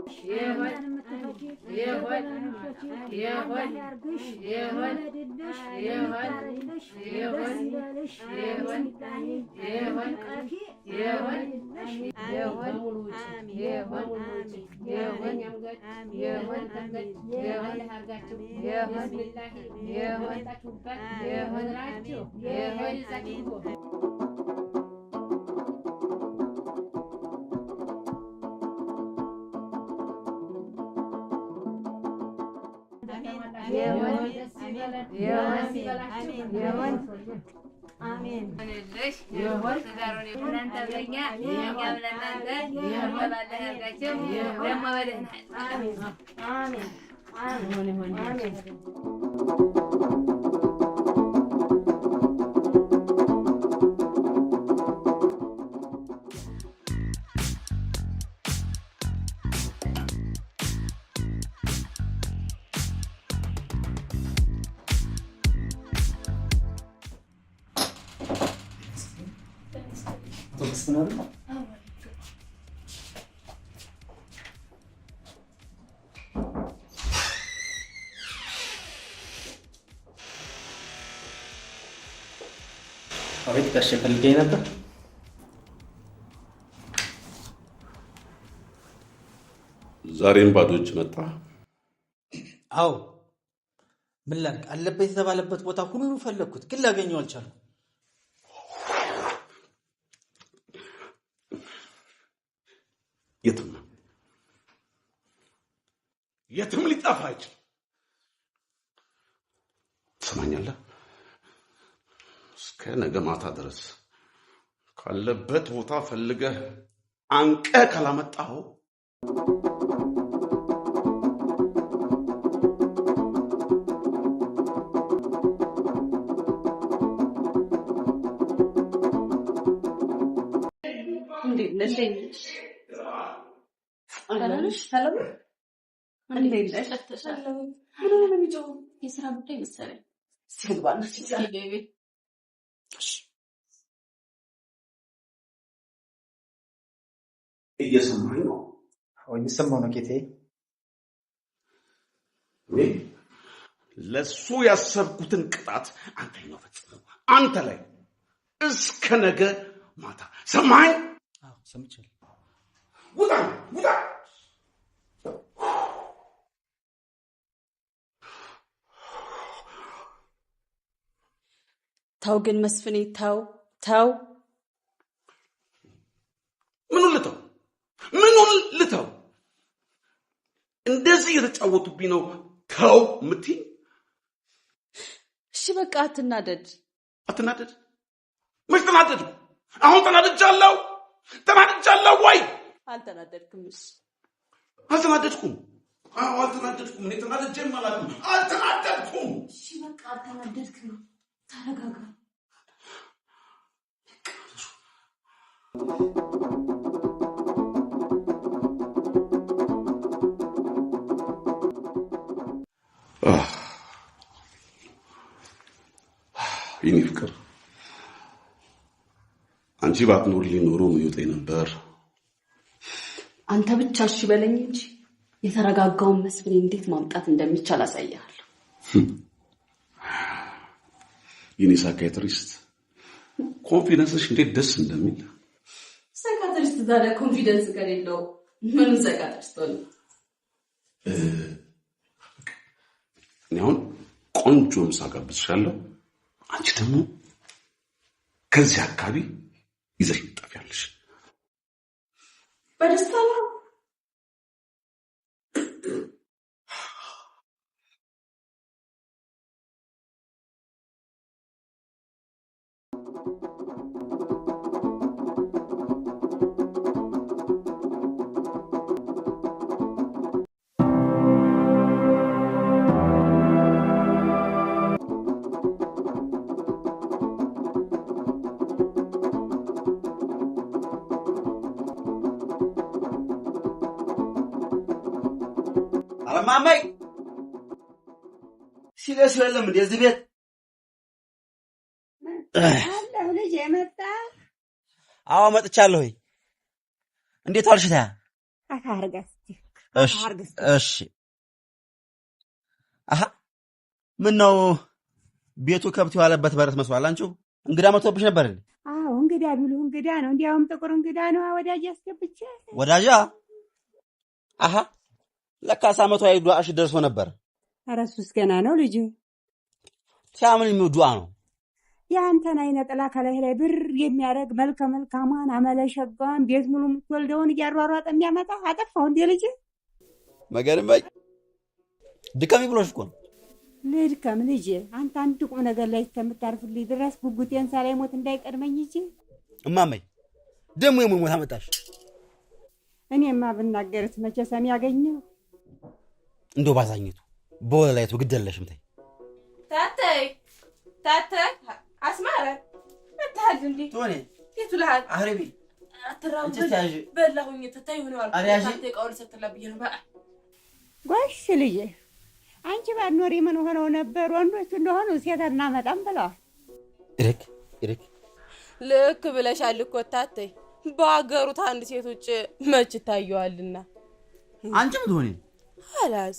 ይሁን ይሁን ይሁን ይሁን ይሁን ይሁን ይሁን ይሁን ይሁን ይሁን ይሁን ይሁን ይሁን ይሁን ይሁን ይሁን ይሁን። አቤት ጋሼ፣ ፈልገኝ ነበር? ዛሬም ባዶ እጅ መጣ። አዎ፣ ምን ላድርግ? አለበት የተባለበት ቦታ ሁሉ ፈለግኩት፣ ግን ላገኘው አልቻልኩም። የትም የትም ሊጠፋ አይችልም። ትሰማኛለህ? እስከ ነገ ማታ ድረስ ካለበት ቦታ ፈልገህ አንቀህ ካላመጣኸው እንዴት ነሽ? ሰላም እንዴት ነሽ? ምን ሆነ ነው የሚጮኸው? የስራ ጉዳይ መሰለኝ። እስኪ ልግባና እስኪ ግቢ። እየሰማኸኝ ነው? እየሰማሁ ነው ጌታዬ። እኔ ለሱ ያሰብኩትን ቅጣት አንተ ላይ ነው ፈጽመው፣ አንተ ላይ እስከ ነገ ማታ። ሰማኸኝ? አዎ ሰምቻለሁ። ውጣ ውጣ! ተው ግን መስፍኔ፣ ተው ተው። ምኑን ልተው? ምኑን ልተው? እንደዚህ እየተጫወቱብኝ ነው ተው የምትይኝ? እሺ በቃ አትናደድ። አትናደድ? መች ተናደድኩ? አሁን ተናድጃለሁ። ተናድጃለሁ ወይ? አልተናደድክም? እሺ አልተናደድኩም። አዎ አልተናደድኩም። እኔ ተናድጄም አላውቅም። አልተናደድኩም። እሺ በቃ አልተናደድክም። ተረጋጋ። የኔ ፍቅር፣ አንቺ ባትኖሪልኝ ኖሮ ምን ይውጠኝ ነበር? አንተ ብቻ እሺ በለኝ እንጂ የተረጋጋውን መስፍኔ እንዴት ማምጣት እንደሚቻል አሳይሃለሁ። የኔ psychiatrist፣ confidence ሽ እንዴት ደስ እንደሚል። Psychiatrist ታዲያ confidence ከሌለው ምንም psychiatrist ሆነ? እኔ አሁን ቆንጆ ምሳ ጋብዝሻለሁ። አንቺ ደግሞ ከዚህ አካባቢ ይዘሽ ትጠፊያለሽ። በደስታ ነው። አለማማይ ሲለሱ የለም እንደ እዚህ ቤት? አለሁ ልጅ የመጣ። አዎ መጥቻለሁ። እንዴት ዋልሽ? ታያ አታርጋ እስቲ። እሺ እሺ። አሀ፣ ምን ነው ቤቱ ከብት የዋለበት በረት መስሏል። አንቺው እንግዳ መጥቶብሽ ነበር እንዴ? አዎ፣ እንግዳ ቢሉ እንግዳ ነው። እንዲያውም ጥቁር እንግዳ ነው። ወዳጅ አስገብቼ። ወዳጃ? አሀ፣ ለካስ ዓመታዊ ዱዓሽ ደርሶ ነበር። ኧረ እሱስ ገና ነው ልጅ። ሲያምን የሚው ዱዓ ነው። የአንተን አይነ ጥላ ከላይ ላይ ብር የሚያደርግ መልከ መልካሟን አመለሸጋዋን ቤት ሙሉ የምትወልደውን እያሯሯጠ የሚያመጣ አጠፋው እንዴ ልጅ? መገርም በይ፣ ድከሚ ብሎሽ እኮ ነው። ልድከም ልጄ፣ አንተ አንድ ቁም ነገር ላይ እስከምታርፍልኝ ድረስ ጉጉቴን ሳላይ ሞት እንዳይቀድመኝ እንጂ። እማመይ፣ ደግሞ የምን ሞት አመጣሽ? እኔማ ብናገርስ መቼ ሰሚ ያገኘው? እንደው ባዛኝቱ በወላይቱ ግድ የለሽም ተይ። ታተይ ታተይ፣ አስማረ መታሃል እንዴ? ቶኔ። የቱ ልሃል? አህረቢ። አትራው። አንቺ ያዥ። በላሁኝ ተታይ ሆነዋል። ኧረ ያዢ። ታተይ ቃውል ሰትላ ብዬ ነው በአ ጎሽ ልጄ፣ አንቺ ባትኖሪ ምን ሆነው ነበር? ወንዶቹ እንደሆኑ ሴት አናመጣም ብለዋል። እረክ እረክ። ልክ ብለሻል እኮ ታተይ። በአገሩ ታንድ ሴት ውጭ መች ይታየዋልና። አንቺም ትሆኔ። ሀላስ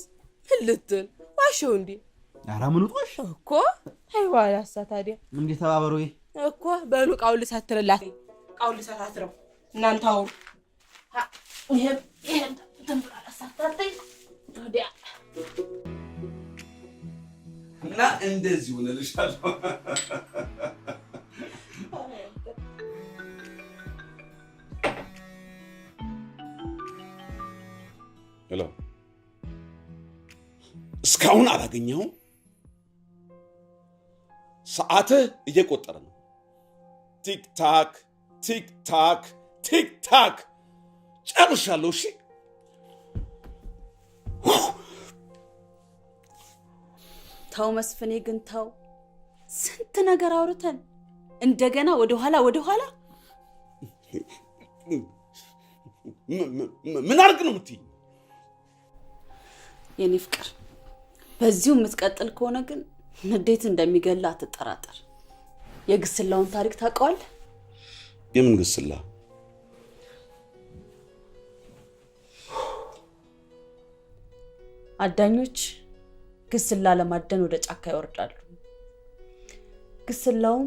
ምን ልትል ዋሸው እንዴ? ኧረ ምኑ ጦሽ። እኮ አይዋላሳ ታዲያ። እንዴ ተባበሩ። እኮ በሉ ቃውል ሳትርላት ቃውል ሳታትረው እናንተ አውሩ። ይሄም ይሄም እንትን ብሏል። አሳታተይ ወዲያ። እና እንደዚህ ሆነልሻለሁ። Hello፣ እስካሁን አላገኘኸውም? ሰዓትህ እየቆጠረ ነው። Tick tock, tick tock, tick tock። ጨርሻለሁ። እሺ። ተው መስፍኔ፣ ግን ተው። ስንት ነገር አውርተን እንደገና ወደኋላ ወደኋላ። ምን አድርግ ነው የምትይኝ? የኔ ፍቅር፣ በዚሁ የምትቀጥል ከሆነ ግን ንዴት እንደሚገላ አትጠራጠር። የግስላውን ታሪክ ታውቀዋለህ? የምን ግስላ? አዳኞች ግስላ ለማደን ወደ ጫካ ይወርዳሉ። ግስላውም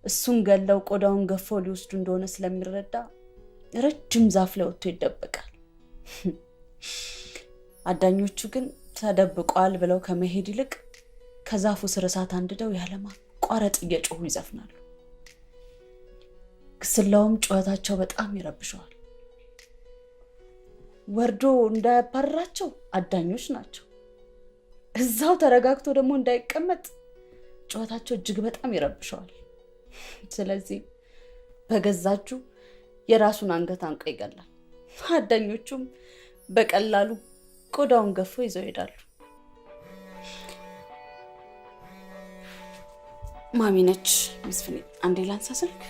እሱን ገለው ቆዳውን ገፈው ሊወስዱ እንደሆነ ስለሚረዳ ረጅም ዛፍ ላይ ወጥቶ ይደበቃል። አዳኞቹ ግን ተደብቋል ብለው ከመሄድ ይልቅ ከዛፉ ስር እሳት አንድደው ያለማቋረጥ እየጮሁ ይዘፍናሉ። ግስላውም ጩኸታቸው በጣም ይረብሸዋል። ወርዶ እንዳያባርራቸው አዳኞች ናቸው። እዛው ተረጋግቶ ደግሞ እንዳይቀመጥ ጩኸታቸው እጅግ በጣም ይረብሸዋል። ስለዚህ በገዛ እጁ የራሱን አንገት አንቆ ይገላል። አዳኞቹም በቀላሉ ቆዳውን ገፈው ይዘው ይሄዳሉ። ማሚ ነች። መስፍኔ፣ አንዴ ላንሳ ስልክ።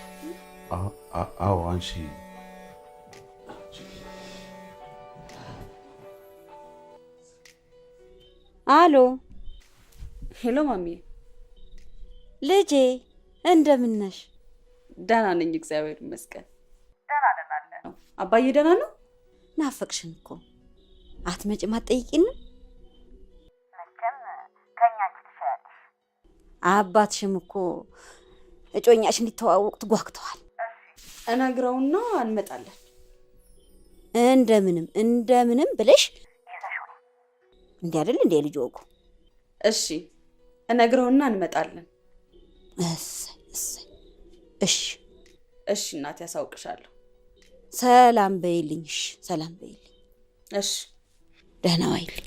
አዎ፣ አንሺ። አሎ። Hello ማሚ። ልጄ፣ እንደምን ነሽ? ደህና ነኝ እግዚአብሔር ይመስገን። ደህና ነን አለ። አባዬ ደህና ነው? ናፈቅሽን እኮ፣ አትመጭም አትጠይቂንም? መቼም ከኛ አንቺ ትሻያለሽ። አባትሽም እኮ እጮኛሽ እንዲተዋወቁት ጓግተዋል። እነግረውና እንመጣለን። እንደምንም እንደምንም ብለሽ እንዲህ አይደል እንዴ ልጅ ወጉ? እሺ፣ እነግረውና እንመጣለን። እሰይ እሰይ። እሺ። እሺ እናቴ፣ ያሳውቅሻለሁ። ሰላም በይልኝ። እሺ፣ ሰላም በይልኝ። እሺ። ደህና ዋይልኝ።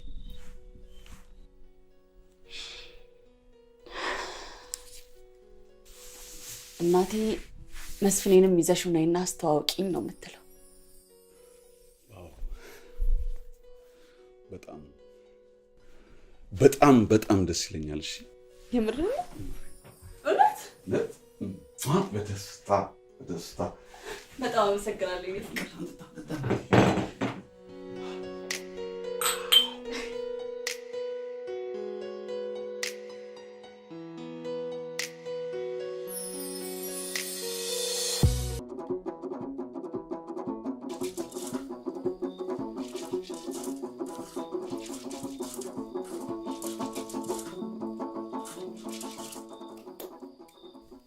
እናቴ መስፍኔንም ይዘሽው ነይና አስተዋውቂኝ ነው የምትለው። በጣም በጣም በጣም ደስ ይለኛል። እሺ። የምር ነው? እውነት? በደስታ በደስታ። በጣም አመሰግናለሁ የኔ ፍቅር።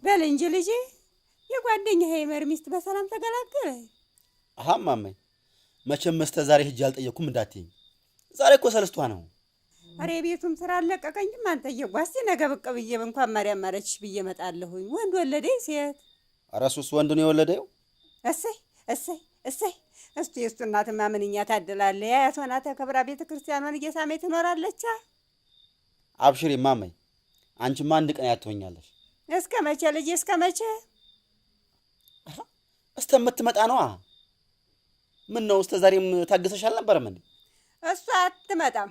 በል እንጂ ልጄ፣ የጓደኛህ የመር ሚስት በሰላም ተገላገለ? አሃ እማማይ፣ መቼም እስከ ዛሬ ሂጅ አልጠየኩም እንዳትይኝ። ዛሬ እኮ ሰለስቷ ነው። ኧረ የቤቱም ስራ አልለቀቀኝም። አንተዬ እስኪ ነገ ብቅ ብዬ እንኳን ማርያም ማረችሽ ብዬ እመጣለሁኝ። ወንድ ወለደኝ ሴት? ኧረ እሱስ ወንድ ነው የወለደው። እሰይ እሰይ እሰይ። እስቲ የእሱ እናትማ ምንኛ ታድላለች። የአያት ሆና ተከብራ ቤተ ክርስቲያኗን እየሳመች ትኖራለች። አብሽሪ እማማይ፣ አንቺማ አንድ ቀን ያትሆኛለሽ። እስከ መቼ ልጄ፣ እስከ መቼ? እስከምትመጣ ነዋ። ምን ነው እስከ ዛሬም ታግሰሽ አልነበረም እንዴ? እሷ አትመጣም።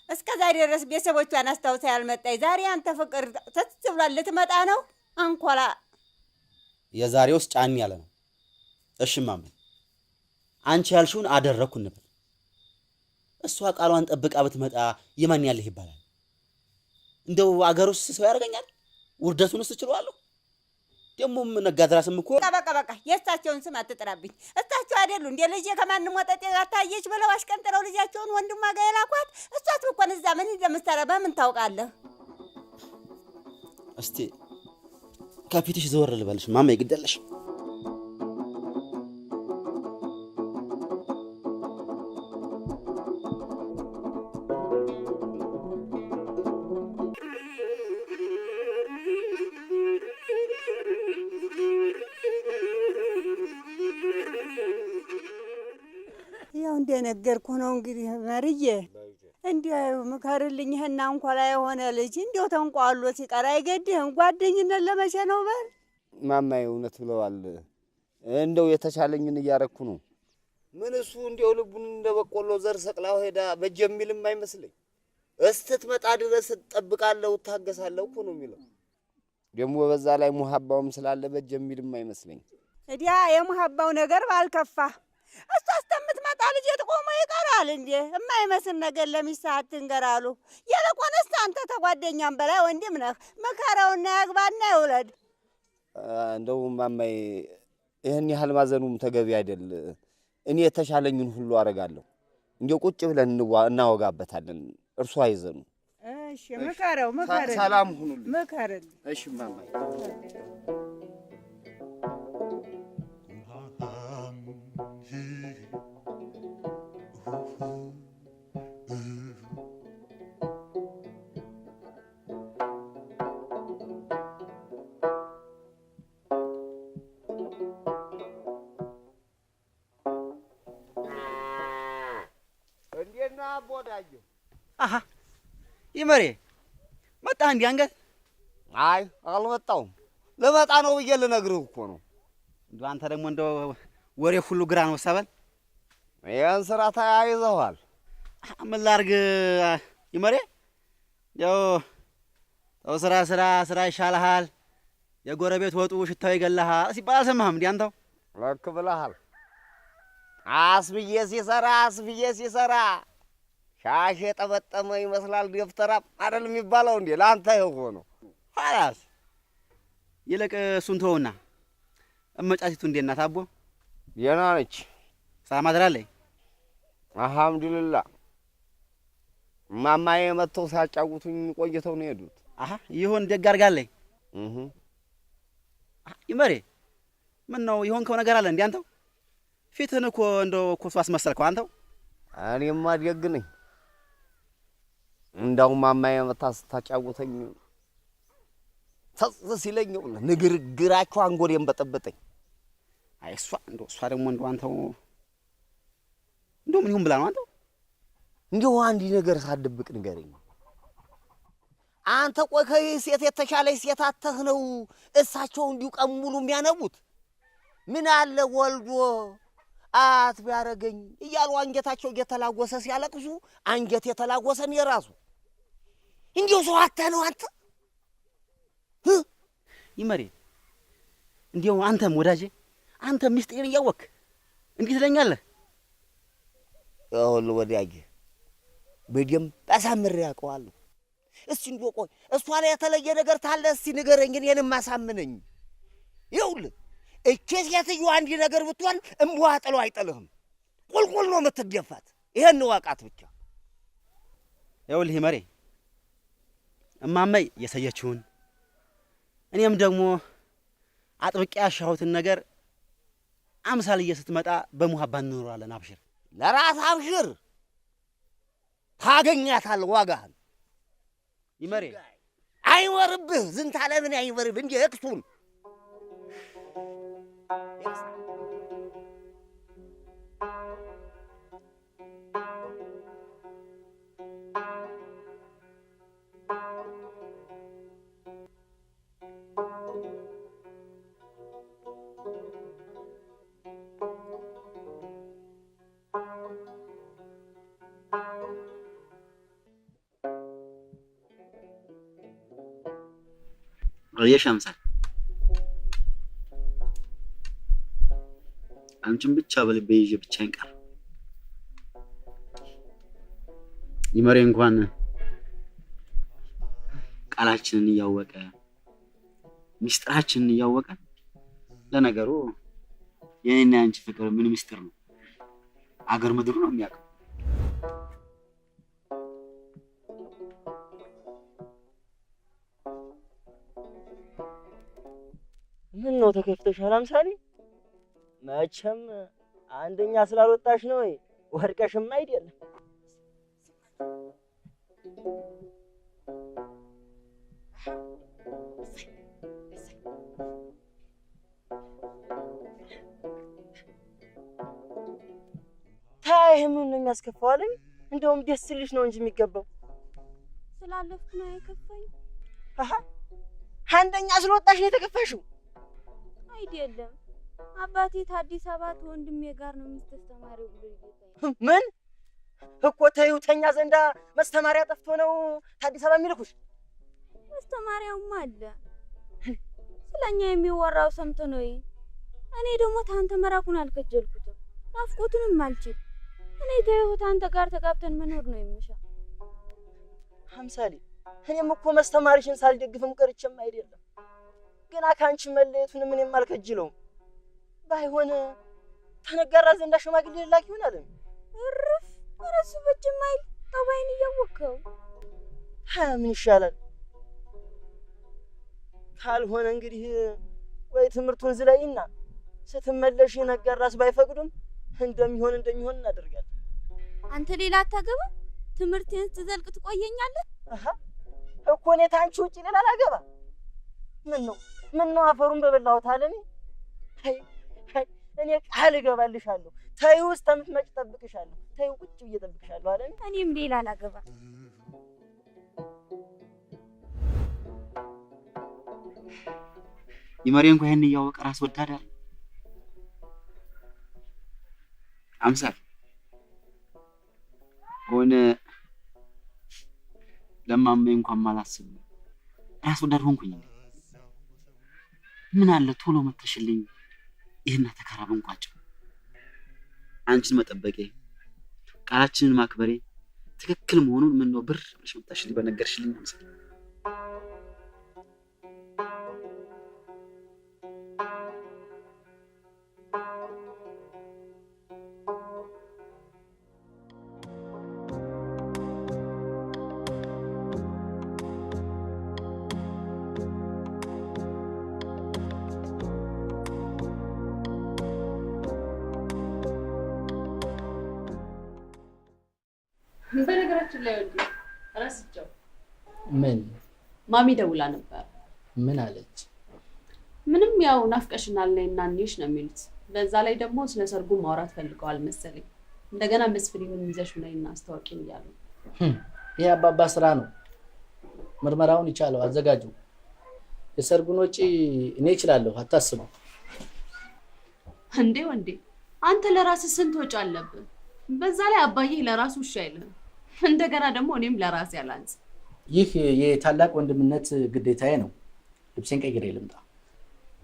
እስከ ዛሬ ድረስ ቤተሰቦቿን አስታውሳ ያልመጣች ዛሬ አንተ ፍቅር ትዝ ብሏል ልትመጣ ነው። አንኮላ የዛሬውስ ጫን ያለ ነው። እሺ እማማይ፣ አንቺ ያልሽውን አደረግኩ እንበል። እሷ ቃሏን ጠብቃ ብትመጣ የማን ያለህ ይባላል? እንደው አገር ውስጥ ሰው ያደርገኛል? ውርደቱንስ እችለዋለሁ? ደግሞም ነጋድራስም እኮ በቃ በቃ የእሳቸውን ስም አትጥራብኝ። እሳቸው አይደሉ እንደ ልጄ ከማንም ወጠጤ ጋር ታየች ብለው አሽቀንጥረው ልጃቸውን ወንድሟ ጋር የላኳት። እሷት ብኮን እዛ ምን እንደምትሰራ በምን ታውቃለህ? እስቲ ከፊትሽ ዘወር ልበልሽ ማማ፣ ይግደለሽ። ያው እንደነገርኩህ ነው እንግዲህ መርዬ፣ እንዲያው ምከርልኝ። ይህና አንኮላ የሆነ ልጅ እንዲያው ተንቋሎ ሲቀር አይገድህም? ጓደኝነት ለመቼ ነው? በል ማማዬ እውነት ብለዋል። እንደው የተቻለኝን እያረኩ ነው። ምን እሱ እንዲያው ልቡን እንደ በቆሎ ዘር ሰቅላው ሄዳ በጀ የሚልም አይመስለኝ። እስክትመጣ ድረስ እጠብቃለሁ፣ እታገሳለሁ እኮ ነው የሚለው። ደግሞ በዛ ላይ ሙሀባውም ስላለ በጀ የሚልም አይመስለኝ። እዲያ የሙሀባው ነገር ባልከፋ እሷ እስከምትመጣ ልጄ ቆሞ ይቀራል እንዴ? የማይመስል ነገር ለሚስት አትንገር አሉ። ይልቁንስ አንተ ተጓደኛም በላይ ወንድም ነህ። ምከረውና ያግባና ይውለድ። እንደው ማማዬ ይህን ያህል ማዘኑም ተገቢ አይደል። እኔ የተሻለኝን ሁሉ አደርጋለሁ። እንዲያው ቁጭ ብለን እናወጋበታለን። እርሱ አይዘኑ። እሺ ምከረው፣ ምከረው። ሰላም ሁኑልኝ። ምከርልኝ። እሺ ማማዬ። እንዴት ነህ አቦ ወዳጄ? አሃ ይመሬ መጣህ እንዲህ አንገት? አይ አልመጣሁም። ልመጣ ነው ብዬ ልነግርህ እኮ ነው። እንደው አንተ ደግሞ እንደው ወሬ ሁሉ ግራ ነው ሰበል። ይህን ስራ ተያይዘዋል። ምን ላድርግ ይመሬ? ያው ተው ስራ ስራ ስራ ይሻልሃል፣ የጎረቤት ወጡ ሽታው ይገልሃል ሲባል አልሰማህም? እንዲህ አንተው ልክ ብለሃል። አስብዬ ሲሰራ አስብዬ ሲሰራ ሻሽ የጠመጠመ ይመስላል ደብተራ አይደል የሚባለው? እንዴ ለአንተ ይኸው ነው። ኋላስ ይልቅ እሱን ተወውና እመጫቲቱ እንዴት ናት አቦ? ደህና ነች። ሰላም አድራለች? አልሐምዱሊላህ። እማማዬ መጥተው ሲያጫውቱኝ ቆይተው ነው የሄዱት። አሀ ይሁን ደግ አድርጋለች። ይመሬ ምን ነው የሆንከው ነገር አለ እንዴ አንተው? ፊትህን እኮ እንደው ኮሶ አስመሰልከው አንተው። እኔማ ደግ ነኝ። እንዳው እማማዬ መታ ስታጫውተኝ ተዝ ሲለኝ ንግርግራቸው አንጎሌን በጠበጠኝ። አይ እሷ እንደው እሷ ደግሞ እንደው አንተው እንደው ምን ይሁን ብላ ነው አንተው? እንደው አንድ ነገር ሳትደብቅ ንገረኝ። አንተ ቆይ ከይህ ሴት የተሻለች ሴት አተህ ነው እሳቸው እንዲሁ ቀን ሙሉ የሚያነቡት? ምን አለ ወልዶ አት ቢያረገኝ እያሉ አንጀታቸው እየተላወሰ ሲያለቅሱ አንጀት የተላወሰ እኔ ራሱ እንዲሁ ሰው አተህ ነው አንተ? ይመሬ እንዲያው አንተም ወዳጄ አንተም ሚስጥሬን እያወቅህ እንዲህ ትለኛለህ? ይኸውልህ ወዳጄ በደንብ አሳምሬ አውቀዋለሁ። እስቲ እንደው ቆይ እሷ ላይ የተለየ ነገር ታለ እስቲ ንገረኝ፣ እኔንም አሳምነኝ። ይኸውልህ እቺ ሴትዮ አንድ ነገር ብትሆን እምቧ ጥሎ አይጥልህም፣ ቁልቁል ነው የምትደፋት። ይሄን እወቃት ብቻ። ይኸውልህ ይመሬ እማመይ የሰየችውን እኔም ደግሞ አጥብቄ ያሻሁትን ነገር አምሳልዬ ስትመጣ በሙሀባ እንኖራለን። አብሽር፣ ለራስ አብሽር፣ ታገኛታለህ ዋጋህን። ይመሬ አይወርብህ፣ ዝንተ ዓለምን አይወርብህ። እንዲህ እቅሱን አየሽ አምሳል፣ አንቺን ብቻ በልቤ ይዤ ብቻዬን ቀረሁ። ይመሬ እንኳን ቃላችንን እያወቀ ሚስጥራችንን እያወቀ፣ ለነገሩ የኔና የአንቺ ፍቅር ምን ሚስጥር ነው? አገር ምድሩ ነው የሚያውቀው። ምን ነው ተከፍተሻል አምሳሌ? መቼም አንደኛ ስላልወጣሽ ነው ወይ ወድቀሽም አይደለም። ታይ ምን ነው የሚያስከፋው አለኝ። እንደውም ደስ ልሽ ነው እንጂ የሚገባው። ስላለፍኩ ነው የከፋኝ። አሃ አንደኛ ስለወጣሽ ነው የተከፋሽው? አይደለም አባቴ አዲስ አበባ ወንድሜ ጋር ነው የምትስተማሪው ብሎ ይገታኝ። ምን እኮ ተይው፣ ተኛ ዘንዳ መስተማሪያ ጠፍቶ ነው አዲስ አበባ የሚልኩሽ? መስተማሪያውማ አለ፣ ስለኛ የሚወራው ሰምቶ ነው። እኔ ደግሞ ታንተ መራኩን አልከጀልኩትም፣ ናፍቆቱንም አልችል። እኔ ተይው ታንተ ጋር ተጋብተን መኖር ነው የምሻ። አምሳሌ እኔም እኮ መስተማሪሽን ሳልደግፍም ቀርቼም አይደለም፣ ገና ካንቺ መለየቱን ምንም አልከጅለውም። ባይሆን ተነጋራ ዘንዳ ሽማግሌ ላክ ይሆናል። እርፍ እረሱ በጅም አይል ጠባይን እያወቅኸው። ምን ይሻላል? ካልሆነ እንግዲህ ወይ ትምህርቱን ዝለይና ስትመለሽ ነጋራስ ባይፈቅዱም እንደሚሆን እንደሚሆን እናደርጋለን። አንተ ሌላ አታገባም? ትምህርትህን ስትዘልቅ ትቆየኛለህ? አሃ እኮ እኔ ታንቺ ውጪ ሌላ አላገባ። ምን ነው አፈሩን በበላሁት አለሜ። አይ እኔ ቃል እገባልሻለሁ፣ ተይው እስከምትመጪ እጠብቅሻለሁ፣ ተይው ቁጭ ብዬ እጠብቅሻለሁ አለሜ። እኔም ሌላ አላገባም። ይመሬ እንኳን ይሄን እያወቀ ራስ ወዳድ አለ። አምሳል ሆነ ለማሜ እንኳን ማላስብ ራስ ወዳድ ሆንኩኝ። ምን አለ ቶሎ መተሽልኝ ይህና ተካራ ብንቋጨው። አንቺን መጠበቄ ቃላችንን ማክበሬ ትክክል መሆኑን ምን ነው ብር ብለሽ መጣሽልኝ በነገርሽልኝ አምሳል። በነገራችን ላይ ወንዴ ረስቸው። ምን? ማሚ ደውላ ነበር። ምን አለች? ምንም ያው ናፍቀሽናል ነይና እንይሽ ነው የሚሉት። በዛ ላይ ደግሞ ስለ ሰርጉ ማውራት ፈልገዋል መሰለኝ። እንደገና መስፍኔንም ይዘሽ ነይና አስታውቂን እያሉ። ይሄ አባባ ስራ ነው። ምርመራውን ይቻለው አዘጋጁ። የሰርጉን ወጪ እኔ እችላለሁ፣ አታስቡ። እንዴ ወንዴ አንተ ለራስህ ስንት ወጪ አለብህ? በዛ ላይ አባዬ ለራሱ እሺ አይልም። እንደገና ደግሞ እኔም ለራሴ አላንስ። ይህ የታላቅ ወንድምነት ግዴታዬ ነው። ልብሴን ቀይሬ ልምጣ።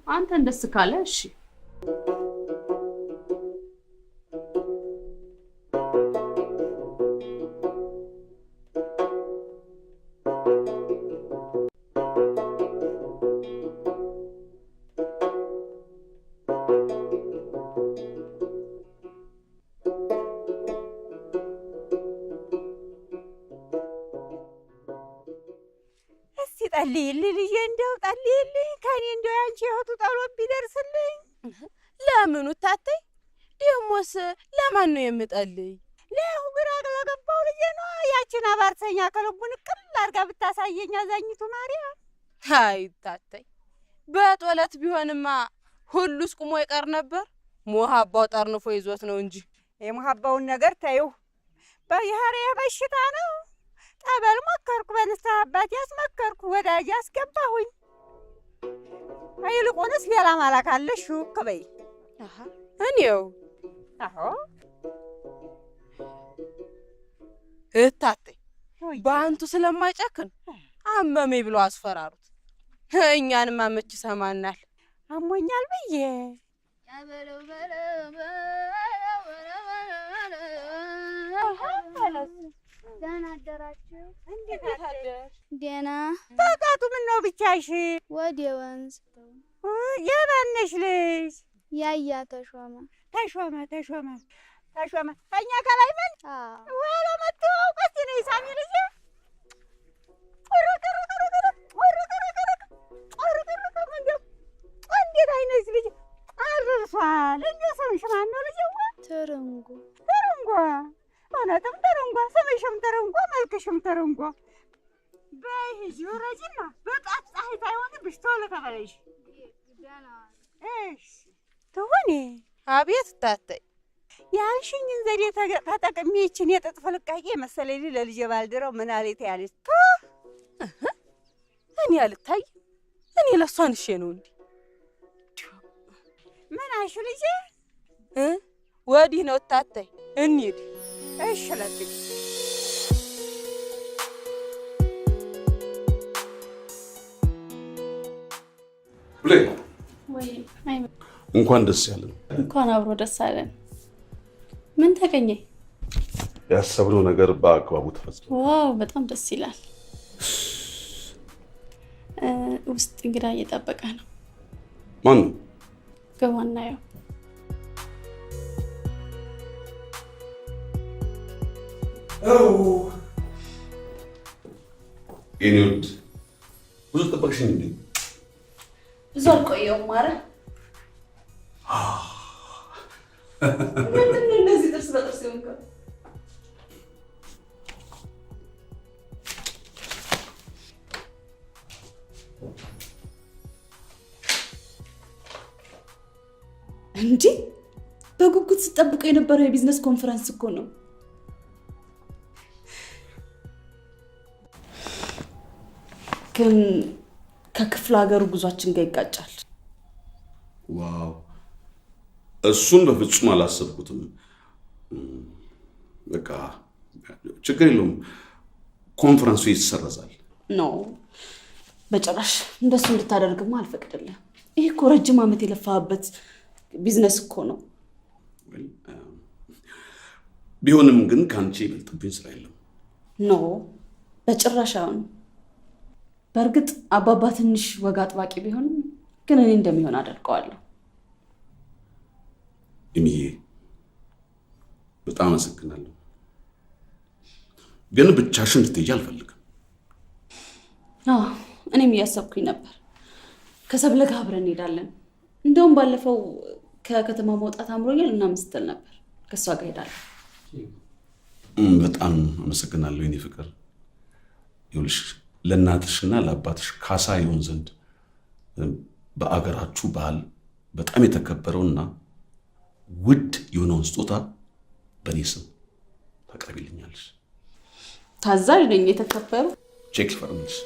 አንተ እንደስ ካለ እሺ። ጠልይልኝ ልጄ፣ እንደው ጠልይልኝ ከኔ እንደው ያንቺ እህቱ ጠሎት ቢደርስልኝ። ለምኑ ታተይ? ደሞስ ለማን ነው የምጠልይ? ለሁ ግራ ለገባው ልጄ ነው። ያችን አባርተኛ ከልቡ ንቅል አድርጋ ብታሳየኝ አዛኝቱ ማርያም። አይ ታተይ፣ በጦለት ቢሆንማ ሁሉስ ቁሞ ይቀር ነበር። ሙሀባው ጠርንፎ ይዞት ነው እንጂ። የሙሀባውን ነገር ተይው፣ በይሄ በሽታ ነው። ጠበል ሞከርኩ፣ በንስሐ አባት ያስመከርኩ፣ ወዳጅ ያስገባሁኝ። ይልቁንስ ሌላ ማላክ አለሽ ሹክ በይ። እኔው አዎ እታተይ በአንቱ ስለማይጨክን አመመኝ ብሎ አስፈራሩት። እኛንማ መች ይሰማናል። አሞኛል ብዬ ደህና አደራችሁ? እንዴት አደርሽ? ደህና። በቃቱ ምነው ብቻሽ? ወደ ወንዝ። የማነሽ ልጅ? ያያ ተሾመ። ተሾመ ተሾመ ተሾመ ከእኛ ከላይ ምን ወላ መተዋወቅ እስኪ ነይ ሳሚ ልጄ። እንዴት አይነት ልጅ አርሷል! እንደው ስምሽ ማን ነው ልጄዋ? ትርንጎ። ትርንጎ። እውነትም ትርንጎ። ስምሽም ትርንጎ፣ መልክሽም ትርንጎ። በይ ሂጂ ውረጂና በጧት ፀሐይ ሳይሆንብሽ ቶሎ ተመለሽ። እሺ ትሁኔ። አቤት ታተይ። ያልሽኝን ዘዴ ተጠቅሜ ይችን የጥጥ ፍልቃቄ መሰለኝ ለልጄ ባልድረው ምን አለኝ ትያለሽ? እኔ አልታይም። እኔ ለእሷ አንሼ ነው እንዴ? ምን አልሽ ልጄ? ወዲህ ነው ታተይ፣ እንሂድ። እሺ ለብኝ። ብሌ ወይ እንኳን ደስ ያለን። እንኳን አብሮ ደስ አለን። ምን ተገኘ? ያሰብነው ነገር በአግባቡ ተፈጽሟል። Wow በጣም ደስ ይላል። ውስጥ እንግዳ እየጠበቀ ነው። ማን ነው? ግባ እናየው። የኔ ውድ ብዙ ጠበቅሽኝ እንዴ? ብዙ አልቆየሁም። ኧረ ምንድን ነው እንደዚህ ጥርስ በጥርስ የሆንከው? እንዴ በጉጉት ስጠብቀው የነበረው የ business conference እኮ ነው። ግን ከክፍለ ሀገሩ ጉዟችን ጋር ይጋጫል። Wow እሱን በፍጹም አላሰብኩትም። በቃ ችግር የለውም፣ ኮንፈረንሱ ይሰረዛል። No በጭራሽ እንደሱ እንድታደርግማ አልፈቅድልህም። ይህ እኮ ረጅም ዓመት የለፋህበት ቢዝነስ እኮ ነው። ቢሆንም ግን ከአንቺ ይበልጥብኝ ስራ የለም። No በጭራሽ አይሆንም። በእርግጥ አባባ ትንሽ ወግ አጥባቂ ቢሆንም ግን እኔ እንደሚሆን አደርገዋለሁ። እምዬ በጣም አመሰግናለሁ፣ ግን ብቻሽን እንድትሄጂ አልፈልግም። አዎ እኔም እያሰብኩኝ ነበር። ከሰብለ ጋር አብረን እንሄዳለን። እንደውም ባለፈው ከከተማ መውጣት አምሮኛል ምናምን ስትል ነበር። ከእሷ ጋር እሄዳለሁ። በጣም አመሰግናለሁ የኔ ፍቅር። ይኸውልሽ ለእናትሽና ለአባትሽ ካሳ ይሆን ዘንድ በአገራችሁ ባህል በጣም የተከበረውና ውድ የሆነውን ስጦታ በእኔ ስም ታቀርቢልኛለሽ። ታዛዥ ነኝ። የተከበሩ ቼክ ልፈርምልሽ።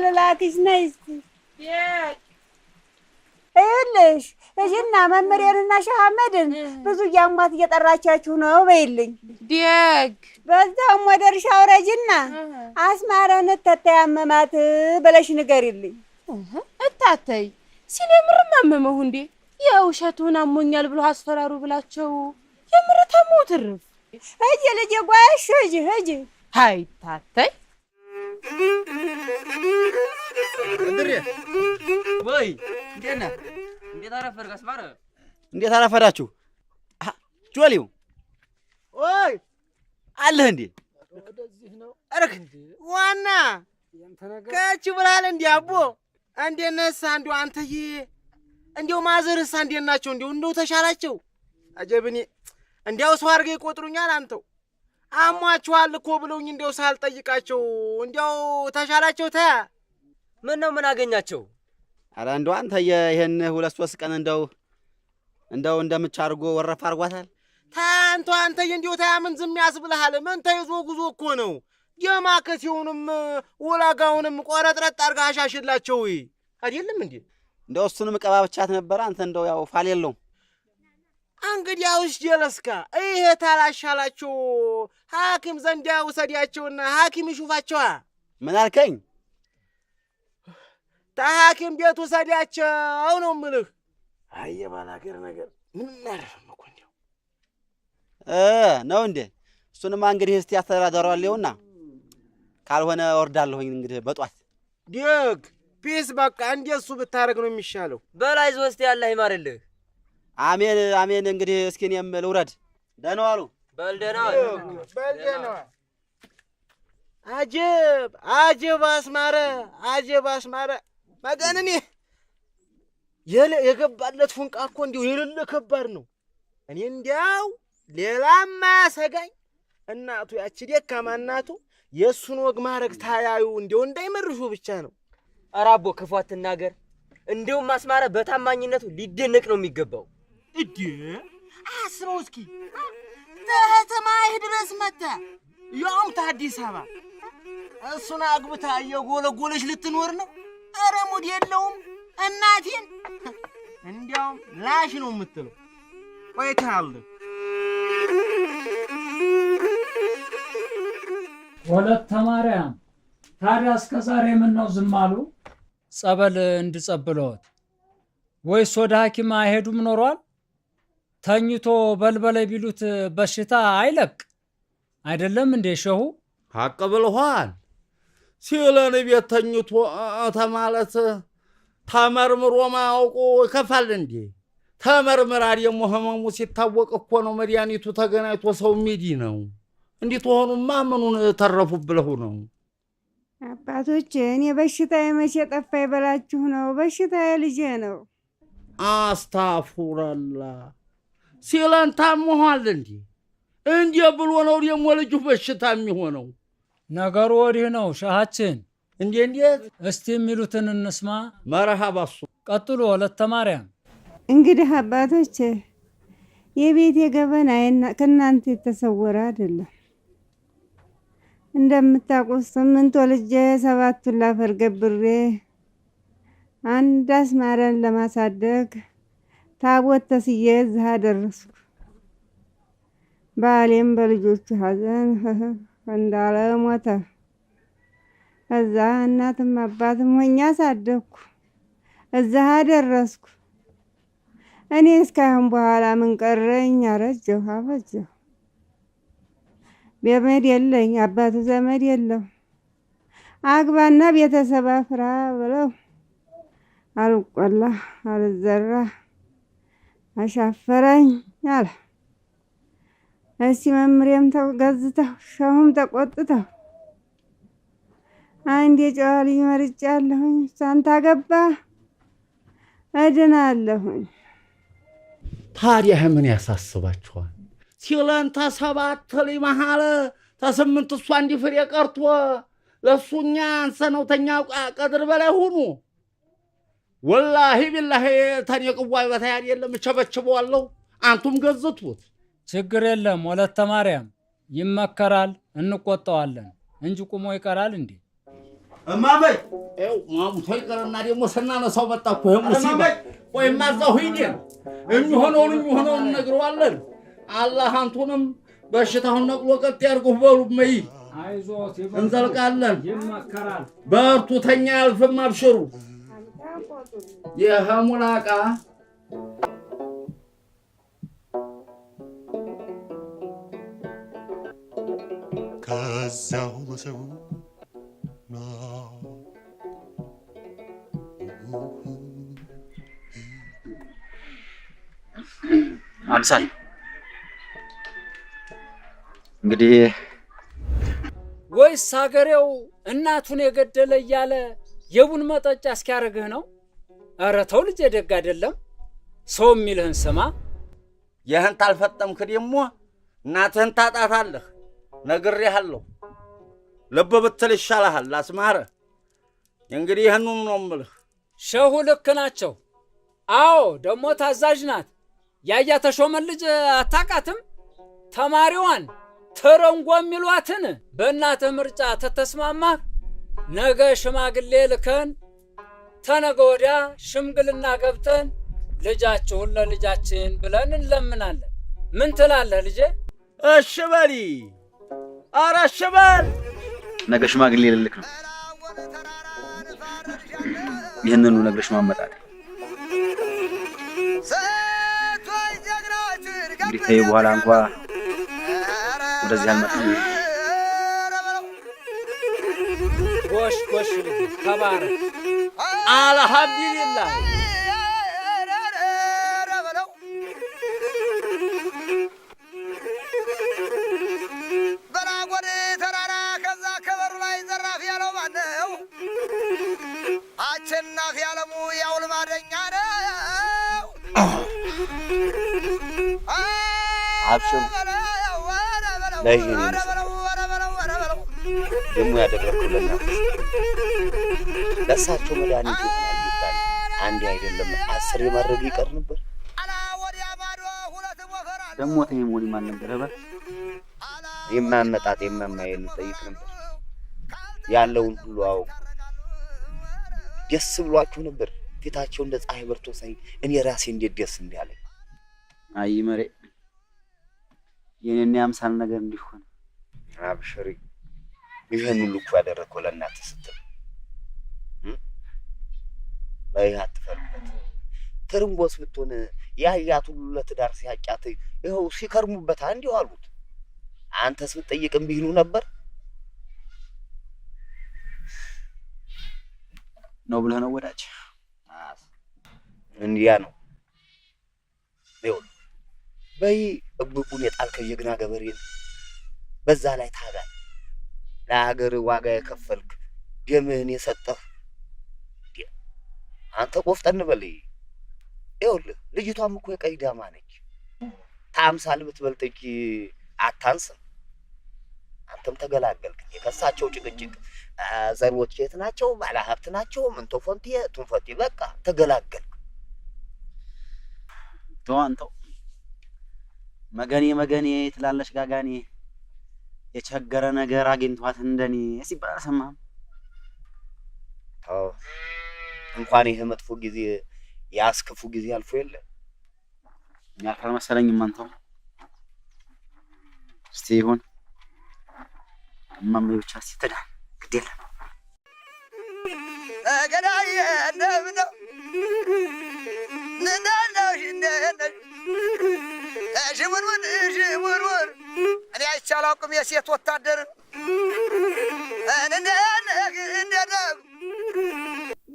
ልላክሽ ነይ እስኪ። ይኸውልሽ እጅና መምህሬንና ሻህ አህመድን ብዙ እያሟት እየጠራቻችሁ ነው በይልኝ። ደግ በዛውም ወደ እርሻ ውረጅና አስማረን ተተያመማት ብለሽ ንገሪልኝ። እታተይ ሲል የምርም አመመሁ እንዴ? የውሸቱን አሞኛል ብሎ አስፈራሩ ብላቸው የምር ታመው ትርፍ። ሂጂ ልጄ ጓሽ ሂጂ ሂጂ። ሀይ ታተይ እንድሬ ወይ እንዴት ነህ? እንዴት አረፈድክ አስማረ? እንዴት አረፈዳችሁ? ጆሊው ኦይ አለህ እንዴ? እረክ ዋና ከች ብለሃል እንዴ? አቦ እንዴት ነህ? እንደው አንተዬ እንደው ማዘርስ እንዴት ናቸው? እንደው ተሻላቸው? አጀብኔ እንዲያው ሰው አድርገው ይቆጥሩኛል። አንተው አሟቸዋል እኮ ብለውኝ እንደው ሳልጠይቃቸው እንዲያው ተሻላቸው። ታ ምን ነው ምን አገኛቸው? ኧረ እንደው አንተዬ ይሄን 2-3 ቀን እንደው እንደው እንደምቻ አድርጎ ወረፍ አድርጓታል። ታንቶ አንተዬ እንደው ታያ ምን ዝም ያስብልሃል? ምን ተይዞ ጉዞ እኮ ነው። የማከቴውንም ወላጋውንም ቆረጥረጥ አድርገህ አሻሽላቸው አይደለም እንዴ? እንደው እሱንም ቀባብቻት ነበር። አንተ እንደው ያው ፋል የለውም። እንግዲያውስ ጀለስካ ይሄ ታላሻላቸው ሐኪም ዘንድ ውሰዲያቸውና ሐኪም ይሹፋቸዋ። ምን አልከኝ? ተሐኪም ቤት ውሰዲያቸው ነው የምልህ። አይ የባላገር ነገር ምንም አያርፍም እኮ እንደው ነው እንዴ? እሱንማ እንግዲህ እስቲ አስተዳደረዋለሁና ካልሆነ እወርዳለሁኝ እንግዲህ በጧት። ደግ ፒስ በቃ እንደሱ ብታረግ ነው የሚሻለው። በላይ ዞስቲ አላህ ይማርልህ። አሜን አሜን። እንግዲህ እስኪ እኔም ልውረድ። ደህና ዋሉ። በል ደህና ዋል። በል ደህና ዋል። አጀብ አጀብ አስማረ አጀብ አስማረ መገንኔ የገባለት ፉንቃ እኮ እንዲሁ የሌለ ከባድ ነው። እኔ እንዲያው ሌላም አያሰጋኝ እናቱ ያቺ ደካማ እናቱ የእሱን ወግ ማድረግ ታያዩ እንዲያው እንዳይመርሹ ብቻ ነው። ኧረ አቦ ክፉ አትናገር። እንደውም አስማረ በታማኝነቱ ሊደነቅ ነው የሚገባው። እዴ አስበው እስኪ ተህተማህ ድረስ መጣ ያውም ታዲስ አበባ እሱን አግብታ እየጎለጎለች ልትኖር ነው። ኧረ ሙድ የለውም እናቴን እንዲያውም ላሽ ነው የምትለው። ቆይተሃል። ወለተ ማርያም ታዲያ እስከ ዛሬ ምን ነው ዝም አሉ? ጸበል እንድጸብለዎት ወይስ ወደ ሐኪም አይሄዱም ኖሯል? ተኝቶ በልበለ ቢሉት በሽታ አይለቅ አይደለም እንዴ ሸሁ? ሐቅ ብለሃል። ሲለን ቤት ተኝቶ ተማለት ተመርምሮ ማያውቁ ይከፋል እንዴ? ተመርምራ ደግሞ ህመሙ ሲታወቅ እኮ ነው መድኃኒቱ ተገናኝቶ ሰው ሚዲ ነው። እንዴት ሆኑማ ምኑን ተረፉ ብለው ነው? አባቶች እኔ በሽታዬ መቼ ጠፋ ይበላችሁ ነው። በሽታዬ ልጄ ነው። አስታፉራላ ሲለን ታሞሃል እንዴ? እንዴ ብሎ ነው ደግሞ ልጁ በሽታ የሚሆነው? ነገሩ ወዲህ ነው ሸሃችን። እንዴ እንዴት? እስቲ የሚሉትን እንስማ። መርሃባ እሱ ቀጥሎ ወለተ ማርያም። እንግዲህ አባቶች የቤቴ ገበና ከእናንተ የተሰወረ አይደለም። እንደምታውቁት 8 ወልጄ 7ቱን ላፈር ገብሬ አንድ አስማረን ለማሳደግ ታቦት ተስዬ እዚህ አደረስኩ። ባሌም በልጆቹ ሐዘን እንዳለ ሞተ። እዛ እናትም አባትም ሆኜ አሳደግኩ፣ እዛ አደረስኩ። እኔ እስካሁን በኋላ ምን ቀረኝ? አረጀሁ፣ አበጀሁ። ዘመድ የለኝ፣ አባቱ ዘመድ የለው። አግባና ቤተሰብ አፍራ ብለው አልቆላ አልዘራ አሻፈረኝ አለ። እስቲ መምሬም ተገዝተው ሸሁም ተቆጥተው አንድ የጨዋ ልጅ መርጫለሁኝ፣ እሷን ታገባ እድናለሁኝ። ታዲያ ምን ያሳስባችኋል? ሲለን ተሰባት ልጅ መሀል 8 እሷ አንድ ፍሬ ቀርቶ ለእሱኛ አንሰነው ተኛ ቀድር በላይ ሁኑ። ወላሂ ቢላሂ ተኔ ቅዋይ በታይ አይደለም እቸበችበዋለሁ። አንቱም ገዝቱት። ችግር የለም ወለተ ማርያም፣ ይመከራል፣ እንቆጣዋለን እንጂ ቁሞ ይቀራል እንዴ? እማመይ ኤው ማሙቶ ይቀርና ደግሞ ስናነሳው መጣ እኮ ይሄ ሙሲባ። ቆይማ እዛው ሂደን የሚሆነውን እነግረዋለን። አላህ አንቱንም በሽታውን ነቅሎ ቀጥ ያድርጉህ በሉ እመይ። አይዞት እንዘልቃለን። ይመከራል። በርቱ፣ ተኛ አያልፍም፣ አብሽሩ። የሐሙላቃ ከዛ አምሳል እንግዲህ ወይስ ሀገሬው እናቱን የገደለ እያለ የቡን መጠጫ እስኪያደርግህ ነው? ኧረ ተው ልጄ፣ ደግ አይደለም። ሰው የሚልህን ስማ። ይህን ታልፈጠምክ ደግሞ እናትህን ታጣታለህ። ነግሬሃለሁ። ልብ ብትል ይሻልሃል አስማረ። እንግዲህ ይህንኑ ነው የምልህ። ሸሁ ልክ ናቸው። አዎ ደግሞ ታዛዥ ናት። ያያ ተሾመን ልጅ አታውቃትም? ተማሪዋን ትረንጎ የሚሏትን በእናትህ ምርጫ ተተስማማህ ነገ ሽማግሌ ልከን ተነገ ወዲያ ሽምግልና ገብተን ልጃችሁን ለልጃችን ብለን እንለምናለን። ምን ትላለህ ልጄ? እሺ በሊ። ኧረ እሺ በል። ነገ ሽማግሌ ልልክ ነው። ይህንኑ ነግረሽ ማመጣት እንግዲህ ከዚህ በኋላ እንኳ ወደዚህ አልመጣም። ጎሽ ጎሽ ልጄ ተባረክ። አልሐምዱሊላህ። በላጎን ተራራ ከዛ ከበሩ ላይ ዘራፍ ያለው ማነው? አሸናፊ ያለሙ ያው ልማደኛ ነው። አብሽሩ ለይህ ደግሞ ያደረግከው ለእናትህ ለእሳቸው መድኃኒት ይሆናል ቢባል አንዴ አይደለም 10 የማድረግ ይቀር ነበር። ደግሞ ተይ መሆን ማን ነበረ? በል የማመጣጥ የማማየን ጠይቅ ነበር። ያለውን ሁሉ አውቅ ደስ ብሏችሁ ነበር። ፊታቸው እንደ ፀሐይ በርቶ ሳይ እኔ ራሴ እንዴት ደስ እንዳለኝ። አይ መሬ የኔና የአምሳል ነገር እንዲሆን አብሽሪ። ይህን ሁሉ እኮ ያደረግከው ለእናትህ ስትል በይ አትፈርበት። ትርንጎስ ብትሆን ያያት ሁሉ ለትዳር ሲያጫት ይኸው ሲከርሙበት አንዲው አሉት። አንተስ ብትጠይቅ እምቢ ይሉ ነበር ነው ብለህ ነው ወዳጅ? እንዲያ ነው። ይኸውልህ በይ እብቁን የጣልከ ጀግና ገበሬ ነህ። በዛ ላይ ታጋይ፣ ለሀገር ዋጋ የከፈልክ ደምህን የሰጠህ አንተ ቆፍጠን በል። ይኸውልህ ልጅቷም እኮ የቀይ ዳማ ነች። ታምሳል ብትበልጥ እንጂ አታንስም። አንተም ተገላገልክ። የከሳቸው ጭቅጭቅ ዘሮች የት ናቸው? ባለ ሀብት ናቸው? ምን ተፎንቲ ቱንፈቲ በቃ ተገላገልክ። ተው አንተው መገኔ መገኔ ትላለች ጋጋኔ የቸገረ ነገር አግኝቷት እንደኔ ሲባል አልሰማህም? ተው እንኳን ይሄ መጥፎ ጊዜ ያስከፉ ጊዜ አልፎ የለ ያልፋል አልመሰለኝም። አንተው እስቲ ይሁን እማማ ብቻ እስቲ ትዳን ግድ የለም። ገዳዬ እንደምነው ሽውርውር ሽውርውር እኔ አይቼ አላውቅም የሴት ወታደርን።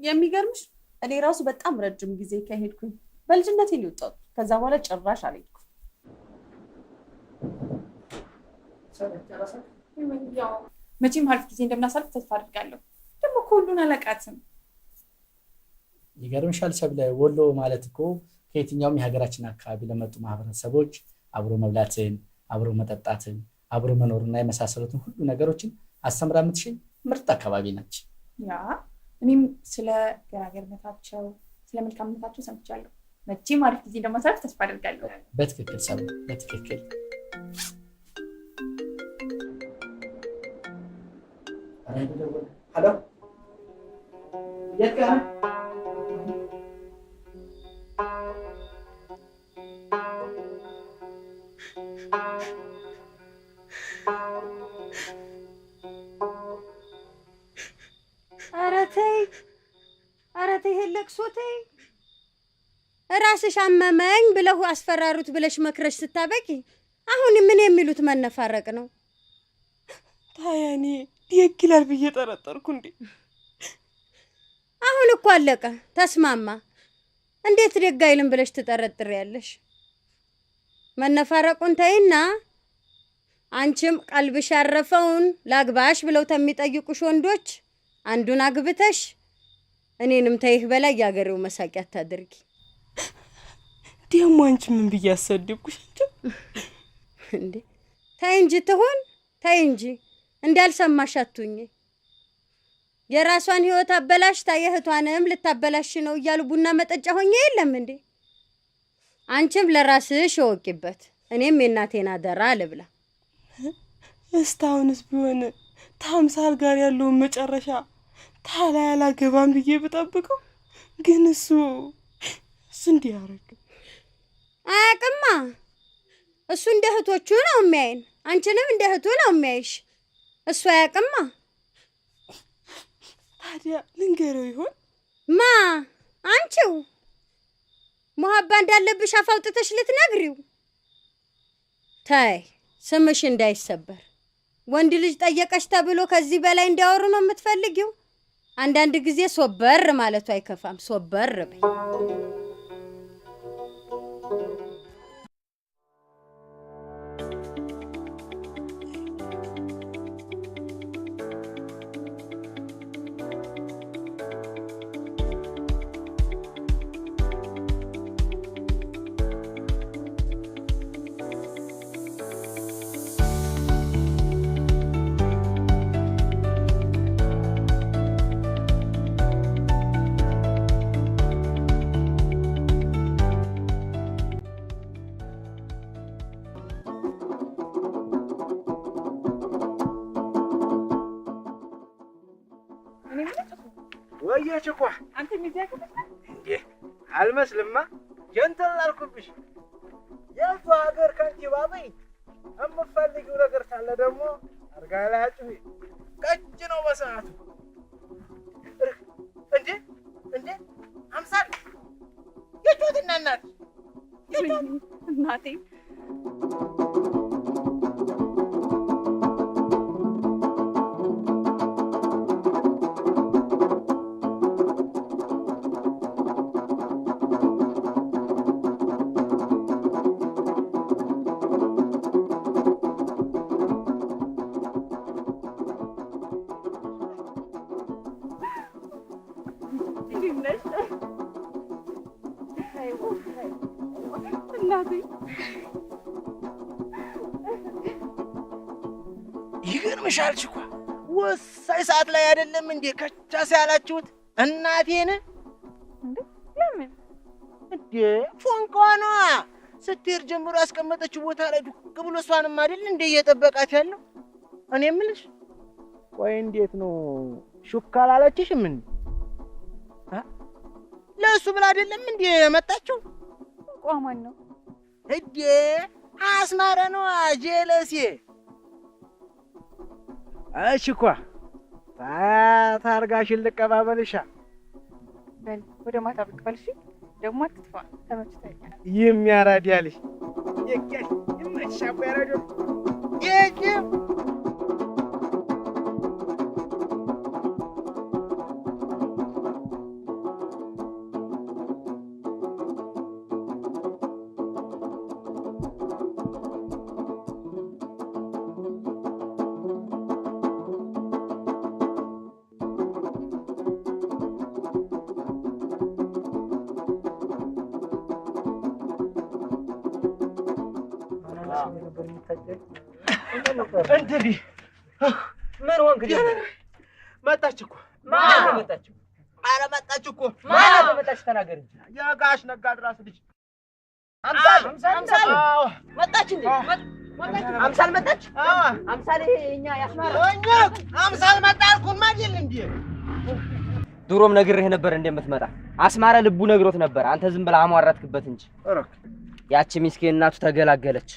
የሚገርምሽ እኔ ራሱ በጣም ረጅም ጊዜ ከሄድኩኝ በልጅነቴ ነው የወጣሁት። ከዛ በኋላ ጭራሽ አልሄድኩም። መቼም አሪፍ ጊዜ እንደምናሳልፍ ተስፋ አድርጋለሁ። ደግሞ እኮ ሁሉን አላውቃትም። ይገርምሻል ሰብለ፣ ወሎ ማለት እኮ ከየትኛውም የሀገራችን አካባቢ ለመጡ ማህበረሰቦች አብሮ መብላትን፣ አብሮ መጠጣትን፣ አብሮ መኖርና የመሳሰሉትን ሁሉ ነገሮችን አስተምራ የምትሽኝ ምርጥ አካባቢ ነች። ያ እኔም ስለ ገራገርነታቸው ስለ መልካምነታቸው ሰምቻለሁ። መቼም አሪፍ ጊዜ እንደማሳልፍ ተስፋ አድርጋለሁ። በትክክል ሰብለ፣ በትክክል። ሄሎ፣ የት ጋር ነህ? ኧረ ተይ፣ ኧረ ተይ፣ ይሄን ለቅሶ ተይ። ራስሽ አመመኝ ብለው አስፈራሩት ብለሽ መክረሽ ስታበቂ አሁን ምን የሚሉት መነፋረቅ ነው? ታያ እኔ ደግ ይላል ብዬ ጠረጠርኩ እንዴ? አሁን እኮ አለቀ፣ ተስማማ። እንዴት ደግ አይልም ብለሽ ትጠረጥሪያለሽ? መነፋረቁን ተይና አንቺም ቀልብሽ ያረፈውን ላግባሽ ብለው ተሚጠይቁሽ ወንዶች አንዱን አግብተሽ እኔንም ተይህ በላይ ያገሬው መሳቂያ አታድርጊ። ደግሞ አንቺ ምን ብዬ አሰደብኩሽ? አንቺ እንዴ ተይ እንጂ ትሁን፣ ተይ እንጂ እንዳልሰማሽ አትሁኚ። የራሷን ህይወት አበላሽታ የእህቷንም ልታበላሽ ነው እያሉ ቡና መጠጫ ሆኜ የለም እንዴ? አንቺም ለራስሽ እወቂበት፣ እኔም የእናቴን አደራ ልብላ። እስካሁንስ ቢሆን ታምሳል ጋር ያለውን መጨረሻ ታላ ያላገባም ብዬ ብጠብቀው ግን እሱ እንዲህ ያደርግ አያውቅማ። እሱ እንደ እህቶቹ ነው የሚያይን፣ አንቺንም እንደ እህቱ ነው የሚያይሽ። እሱ አያውቅማ። ታዲያ ልንገረው ይሆን? ማ አንቺው ሙሀባ እንዳለብሽ አፍ አውጥተሽ ልትነግሪው? ታይ ስምሽ እንዳይሰበር። ወንድ ልጅ ጠየቀሽ ተብሎ ከዚህ በላይ እንዲያወሩ ነው የምትፈልጊው? አንዳንድ ጊዜ ሶበር ማለቱ አይከፋም። ሶበር በይ። ወየች እኮ አንተ ሚዜ እንዴ አልመስልማ። ጀንተል አልኩብሽ። የቱ ሀገር ከንቲባ በይ። የምትፈልጊው ነገር ካለ ደግሞ አርጋ ላይ አጭሁ። ቀጭ ነው በሰዓቱ። እንዴ እንዴ አምሳል የጮትና እናት እናቴ ይገርምሻል ችኳ ወሳኝ ሰዓት ላይ አይደለም እንዴ ከቻስ ያላችሁት እናቴን? እንዴ ለምን እንዴ ፎንቃዋ ነዋ። ስትሄድ ጀምሮ ያስቀመጠችው ቦታ ላይ ዱቅ ብሎ እሷንም አይደል እንዴ እየጠበቃት ያለው? እኔ የምልሽ ቆይ እንዴት ነው ሹካ አላለችሽም እንዴ? ለእሱ ብላ አይደለም እንዴ የመጣችው? ፎንቃዋ ማን ነው እንዴ? አስማረ ነዋ ጀለሴ። እሺ እኮ ታርጋሽን ልቀባበልሻ። በል ወደ ማታ ብቅ በል እሺ። ደግሞ አትጥፋ፣ ተመችቶኛል። የሚያራዳ ልጅ የጋሽ ይመችሽ። አቦ ያራዳ የጅብ እንግዲህ ምን ሆንክ? መጣች እኮ። ማን መጣች? ኧረ መጣች እኮ። ማን መጣች? ተናገር እንጂ። የጋሽ ነጋድራስ ልጅ አምሳል አምሳል መጣች እንዴ? አምሳል መጣች? አምሳል እኛ ያስማራ እኛ አምሳል መጣ አልኩህማ አይደል እንዴ? ድሮም ነግሬህ ነበር እንደምትመጣ። አስማረ ልቡ ነግሮት ነበር። አንተ ዝም ብለህ አሟረትክበት እንጂ። ያቺ ምስኪን እናቱ ተገላገለች።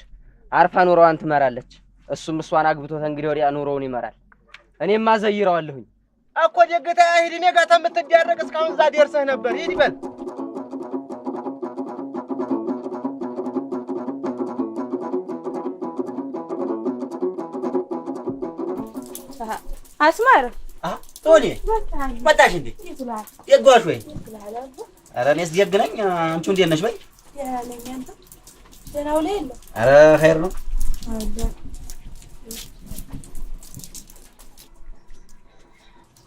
አርፋ ኑሮዋን ትመራለች። እሱም እሷን አግብቶ እንግዲህ ወዲያ ኑሮውን ይመራል። እኔማ ዘይረዋለሁኝ እኮ ደግታ ሂድ። እኔ ጋር ተምትዳረቅ እስካሁን እዛ ደርሰህ ነበር። ሂድ በል። አስማረ ቶኒ መጣሽ እንዴ? የት ጓሽ ወይ? ኧረ እኔስ ደግ ነኝ። አንቺ እንዴት ነሽ? በይ ደህና ነኝ። አንተ ደህና ውለህ የለ? ኧረ ኸይር ነው።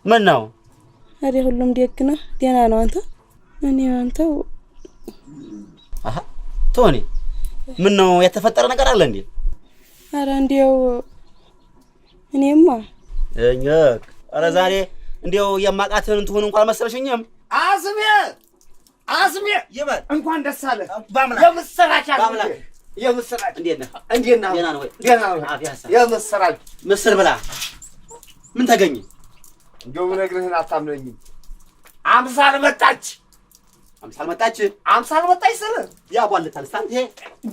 ምን ነው? ኧረ ሁሉም ደግ ነው፣ ደህና ነው። አንተ እኔ አንተው አሃ ቶኒ ምን ነው የተፈጠረ ነገር አለ እንዴ? ኧረ እንዲያው እኔማ እኛክ ኧረ ዛሬ እንዲያው የማውቃትህን እንትሆን እንኳን አልመሰለሽኝም። አስሜ አስሜ ይበል እንኳን ደስ አለህ። በአምላክ የምስራች በአምላክ የምስራች። እንዴት ነህ? እንዴት ነህ? ደህና ነው ወይ? ደህና ነው። የምስራች። ምስር ብላ ምን ተገኘ? እንደው ብነግርህን አታምነኝም። አምሳል መጣች። አምሳል መጣች። አምሳል መጣች ስልህ ያቧልታል። ሳንቴ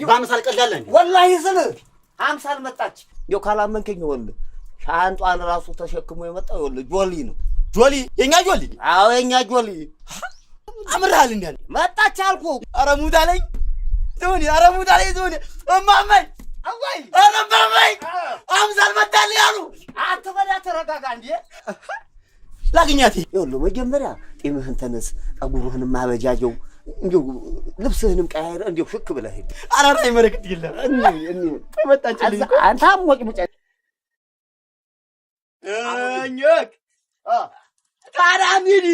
በአምሳል ቀልዳለህ እንዴ? ወላሂ ስልህ አምሳል መጣች። እንደው ካላመንከኝ ይኸውልህ ሻንጧን ራሱ ተሸክሞ የመጣው ይኸውልህ ጆሊ ነው። ጆሊ? የኛ ጆሊ? አዎ የኛ ጆሊ። አምርሃል እንዴ? መጣች አልኩህ። ኧረ ሙድ አለኝ ዞኒ፣ ኧረ ሙድ አለኝ ዞኒ። እማማኝ አዋይ፣ ኧረ እማማኝ አምሳል መጣልኝ አሉ። አንተ በላ ተረጋጋ እንዴ። ላግኛት። ይኸውልህ መጀመሪያ ጢምህን ተነስ፣ ጠጉርህንም አበጃጀው፣ እንዲሁ ልብስህንም ቀያይረህ እንዲሁ ሽክ ብለህ ሂድ። ኧረ ኧረ አይመለከት የለም መጣችልኝ እኮ። አንተ አሞጭሙጫ እኛክ ታዲያ እንሂድ።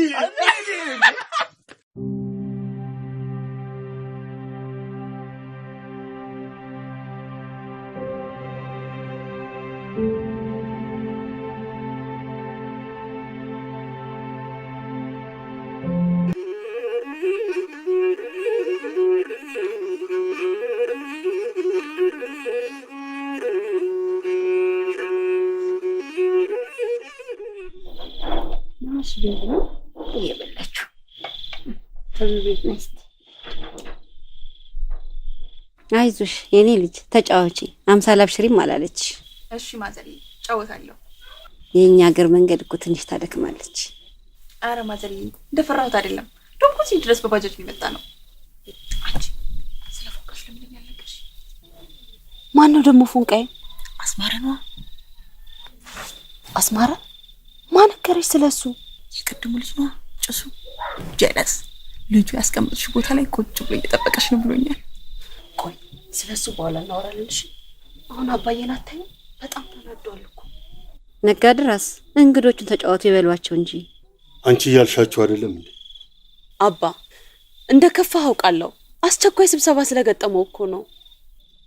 እየበላችሁ አይዞሽ የኔ ልጅ ተጫወቺ። አምሳል አብሽሪም አላለች። እሺ ማዘርዬ እጫወታለሁ። የኛ ሀገር መንገድ እኮ ትንሽ ታደክማለች። አረ ማዘርዬ እንደፈራሁት አይደለም። ደግሞ እዚህ ድረስ በባጃጅ ሊመጣ ነው። አንቺ ስለ ፎንቃሽ ለምን ያልነገርሽ? ማን ነው ደግሞ ፎንቃዬ? አስማረ ነዋ። አስማረ ማን ነገረሽ ስለሱ? የቅድሙ ልጅ ነዋ ጭሱ። ጀለስ ልጁ ያስቀመጥሽ ቦታ ላይ ቁጭ ብሎ እየጠበቀሽ ነው ብሎኛል። ቆይ ስለሱ በኋላ እናወራለን። እሺ አሁን አባዬን አታይም? በጣም ተናዷል እኮ። ነጋድራስ እንግዶቹን ተጫወቱ ይበሏቸው እንጂ። አንቺ እያልሻቸው አይደለም እንዴ? አባ እንደ ከፋህ አውቃለሁ። አስቸኳይ ስብሰባ ስለገጠመው እኮ ነው።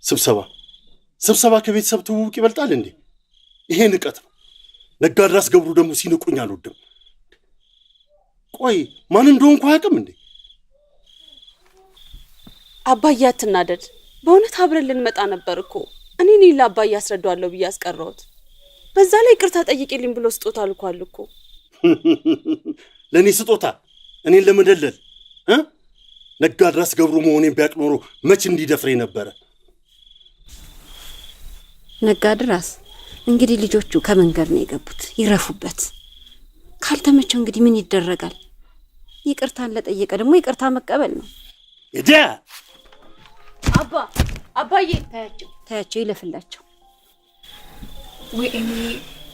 ስብሰባ ስብሰባ ከቤተሰብ ትውውቅ ይበልጣል እንዴ? ይሄ ንቀት ነው። ነጋድራስ ገብሩ ደግሞ ሲንቁኝ አልወድም። ቆይ ማን እንደሆንኩ አያውቅም እንዴ? አባዬ አትናደድ። በእውነት አብረን ልንመጣ ነበር እኮ። እኔ እኔ ለአባዬ አስረዳዋለሁ ብዬ አስቀረሁት። በዛ ላይ ይቅርታ ጠይቂልኝ ብሎ ስጦታ ልኳል እኮ። ለእኔ ስጦታ? እኔን ለመደለል? ነጋድራስ ገብሩ መሆኔን ቢያውቅ ኖሮ መች እንዲደፍረኝ ነበረ። ነጋድራስ እንግዲህ ልጆቹ ከመንገድ ነው የገቡት፣ ይረፉበት። ካልተመቸው እንግዲህ ምን ይደረጋል? ይቅርታን ለጠየቀ ደግሞ ይቅርታ መቀበል ነው። እዳ አባ አባዬ ታያቸው ታያቸው፣ ይለፍላቸው። ወይ እኔ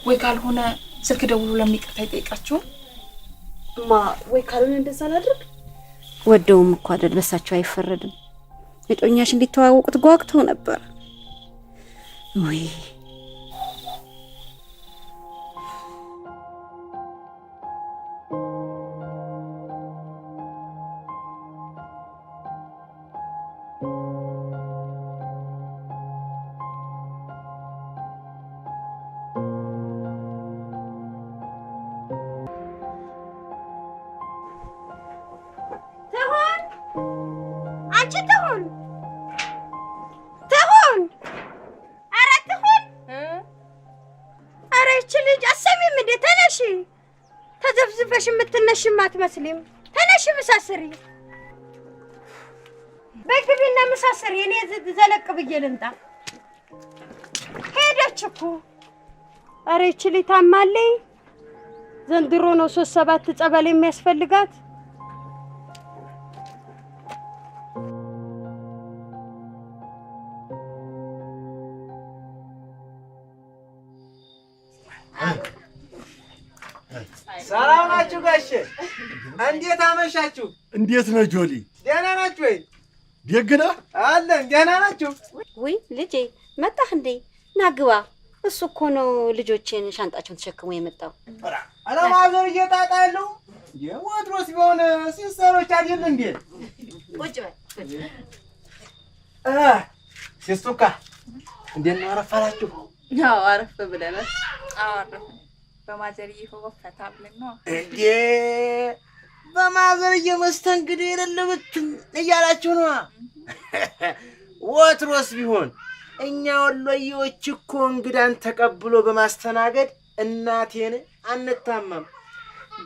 ወይ ካልሆነ ስልክ ደውሎ ለምን ይቅርታ ይጠይቃቸው? እማ ወይ ካልሆነ እንደዛ ላድርግ። ወደውም እኮ አይደል በሳቸው አይፈረድም። እጮኛሽ እንዲተዋወቁት ጓግተው ነበር። ወይ ተዘፍዝፈሽ የምትነሽም አትመስሊም። ተነሽ ምሳ ስሪ። በይ ግቢና ምሳ ስሪ። እኔ ዘለቅ ብዬ ልምጣ። ሄደች እኮ። ኧረ ይህች ልጅ ታማለች። ዘንድሮ ነው 3-7 ጸበል የሚያስፈልጋት። ጋሼ፣ እንዴት አመሻችሁ? እንዴት ነህ ጆሊ? ደህና ናችሁ ወይ? ደግ ነህ? አለን። ደህና ናችሁ? ውይ ልጄ መጣህ እንዴ? ና ግባ። እሱ እኮ ነው ልጆቼን ሻንጣቸውን ተሸክሞ የመጣው። ኧረ ማዘር እየጣጣ ያለው ወትሮስ ቢሆን ሲስተሮች አይደል እንዴ? ቁጭ በል። ሲስቱካ እንዴት ነው አረፍ አላችሁ? አዎ አረፍ ብለናል። አዎ አረፍን። በማዘርዬ ፎቅ ፈታ ብለን ነው። እንዴ በማዘርዬ መስተንግዶ የሌለ ብትን እያላችሁ ነዋ። ወትሮስ ቢሆን እኛ ወሎዬዎች እኮ እንግዳን ተቀብሎ በማስተናገድ እናቴን አንታማም።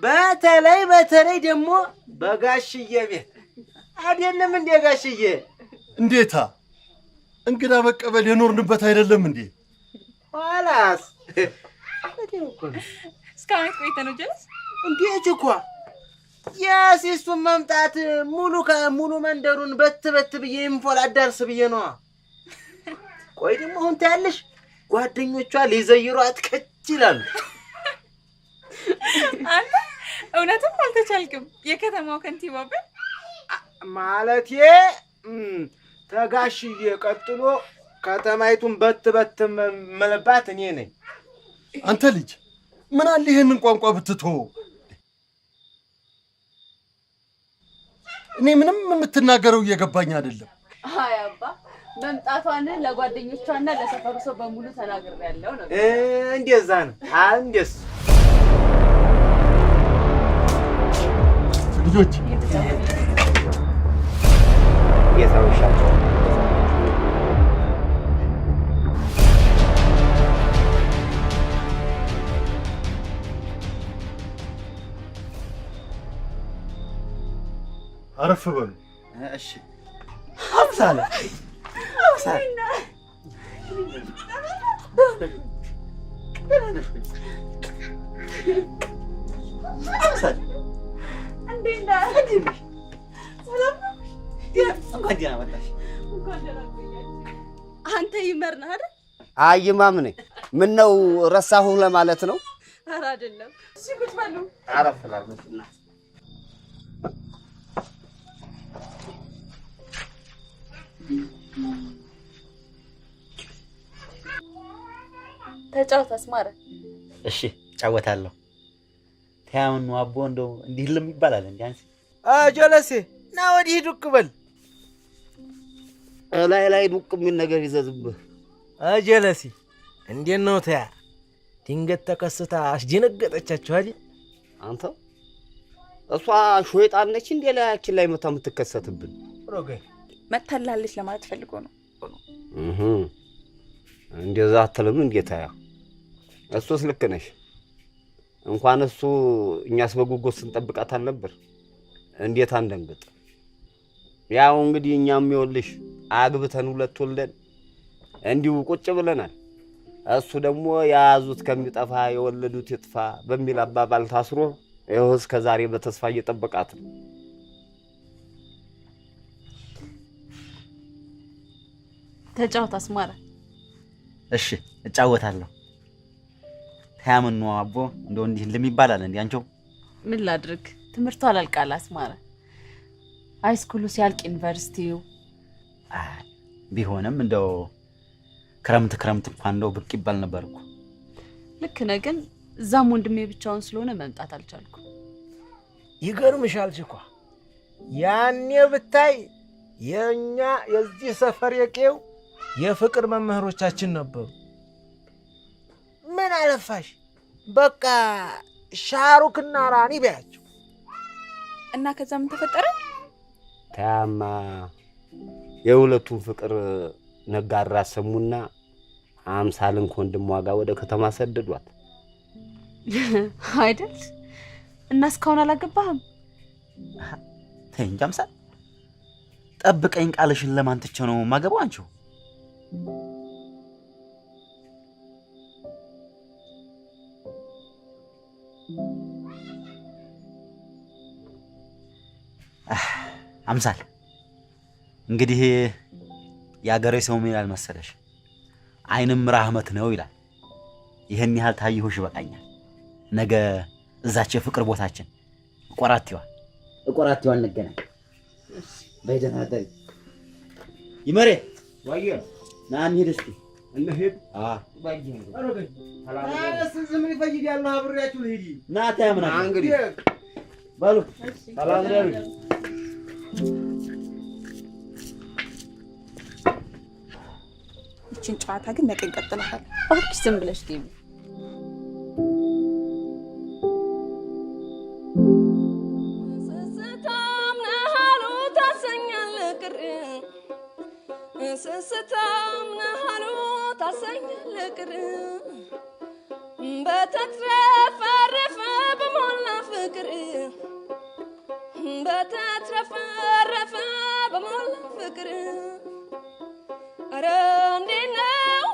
በተለይ በተለይ ደግሞ በጋሽዬ ቤት አይደለም እንዴ ጋሽዬ? እንዴታ እንግዳ መቀበል የኖርንበት አይደለም እንዴ? ኋላስ እስካሁን የት ቆይተህ ነው ጀለስ? እንዴት እኮ የሲስቱን መምጣት ሙሉ ከሙሉ መንደሩን በት በት ብዬ ኢንፎል አዳርስ ብዬ ነዋ። ቆይ ደግሞ አሁን ታያለሽ ጓደኞቿ ሊዘይሯት ከች ይላሉ። አንተ እውነትም አልተቻልክም። የከተማው ከንቲባ በል። ማለቴ ተጋሽዬ ቀጥሎ ከተማይቱን በት በት መለባት እኔ ነኝ። አንተ ልጅ ምን አለ ይሄንን ቋንቋ ብትተወው? እኔ ምንም የምትናገረው እየገባኝ አይደለም። አይ አባ መምጣቷን ለጓደኞቿና ለሰፈሩ ሰው በሙሉ ተናግሬያለሁ ነው። እንደዛ ነው። እንደሱ ልጆች የታውሻቸው አረፍ በሉ። እሺ አምሳለ አምሳለ አምሳለ እንዴት ነህ? ሰላም ነው? እንኳን ደህና መጣሽ። እንኳን ደህና ቆያችሁ። አንተ ይመር ነህ አይደል? አይ ማምኔ፣ ምነው ረሳሁህ ለማለት ነው? ኧረ አይደለም። እሺ ቁጭ በሉ። አረፍ እላለሁ። ተጫወት አስማረ። እሺ እጫወታለሁ። ተያምኑ አቦ እንደው እንዲህ ልም ይባላል እንዴ? አንቺ ጀለሴ ና ወዲህ ዱቅ በል። ላይ ላይ ዱቅ የሚል ነገር ይዘዝብህ። ጀለሴ እንዴት ነው ተያ? ድንገት ተከስታ አስደነገጠቻችሁ አይደል? አንተ እሷ ሾይጣን ነች እንዴ ላያችን ላይ መታ የምትከሰትብን? ሮገ መታላለች ለማለት ፈልጎ ነው። እንደዛ አትልም እንዴ ታያ? እሱስ ልክ ነሽ። እንኳን እሱ እኛስ በጉጉት ስንጠብቃት አልነበር? እንዴት አንደንግጥ? ያው እንግዲህ እኛም ይኸውልሽ አግብተን ሁለት ወልደን እንዲሁ ቁጭ ብለናል። እሱ ደግሞ የያዙት ከሚጠፋ የወለዱት ይጥፋ በሚል አባባል ታስሮ ይኸው እስከ ዛሬ በተስፋ እየጠበቃት ነው። ተጫወት አስማረ። እሺ እጫወታለሁ። ተያምኑ አቦ እንደው እንዲህ ልም ይባላል እንዴ? አንቺው ምን ላድርግ? ትምህርቱ አላልቃል አስማረ። ሃይስኩሉ ሲያልቅ ዩኒቨርሲቲው ቢሆንም እንደው ክረምት ክረምት እንኳን እንደው ብቅ ይባል ነበር እኮ። ልክ ነህ፣ ግን እዛም ወንድሜ ብቻውን ስለሆነ መምጣት አልቻልኩም። ይገርምሻል ችኳ፣ ያኔ ብታይ የኛ የዚህ ሰፈር የቄው የፍቅር መምህሮቻችን ነበሩ። ምን አለፋሽ በቃ ሻሩክና ራኒ በያቸው። እና ከዛ ምን ተፈጠረ? ታማ የሁለቱን ፍቅር ነጋራ ሰሙና አምሳልን ከወንድሟ ጋር ወደ ከተማ ሰደዷት። አይደል? እና እስካሁን አላገባህም? ተይ እንጂ አምሳል፣ ጠብቀኝ ቃልሽን ለማን ትቼው ነው የማገባው? አንቺው አምሳል እንግዲህ የአገሬ ሰው ምን ይላል መሰለሽ? ዓይንም ራህመት ነው ይላል። ይሄን ያህል ታየሁሽ ይበቃኛል። ነገ እዛች የፍቅር ቦታችን እቆራቴዋ እቆራቴዋ እንገናኝ። በይ ደህና እደሪ። ይመሬ ወየ ና እንሂድ እስኪ እንሂድ። ታዲያስ ምን ይፈይዳል? አብሬያችሁ ልሂድ። ና ተያምና እንግዲህ በሉ ሰላም ደሩ። ይችን ጨዋታ ግን ነገ እንቀጥላታለን። እባክሽ ዝም ብለሽ ግቢ። ስስታም ነሃሉ ታሰኛለህ ቅር በተትረፈረፈ በሞላ ፍቅር በተትረፈረፈ በሞላ ፍቅር ኧረ እንዴት ነው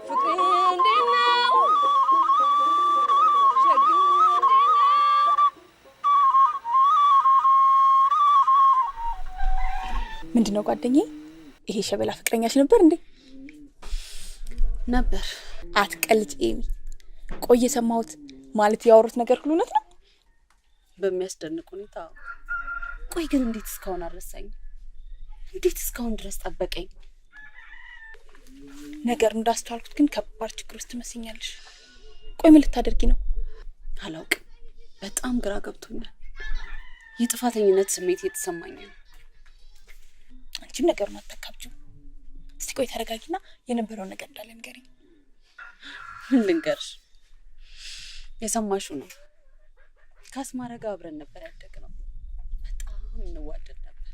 ፍቅር እንዴት ነው ሸግዬ እንዴት ነው? ምንድን ነው ጓደኛዬ? ይሄ ሸበላ ፍቅረኛሽ ነበር እንዴ? ነበር። አትቀልጅ ኤሚ። ቆይ የሰማሁት ማለት ያወሩት ነገር ሁሉ እውነት ነው? በሚያስደንቅ ሁኔታ። ቆይ ግን እንዴት እስካሁን አልረሳኝ? እንዴት እስካሁን ድረስ ጠበቀኝ? ነገር እንዳስተዋልኩት ግን ከባድ ችግር ውስጥ ትመስኛለሽ። ቆይ ምን ልታደርጊ ነው? አላውቅም። በጣም ግራ ገብቶኛል። የጥፋተኝነት ስሜት እየተሰማኝ ነው። አንቺም ነገሩን አታካብጂው። እስቲ ቆይ ተረጋጊና የነበረውን ነገር እንዳለ ንገሪኝ። ምን ልንገርሽ? የሰማሽው ነው። ከአስማረ ጋር አብረን ነበር ያደግነው። በጣም እንዋደድ ነበር።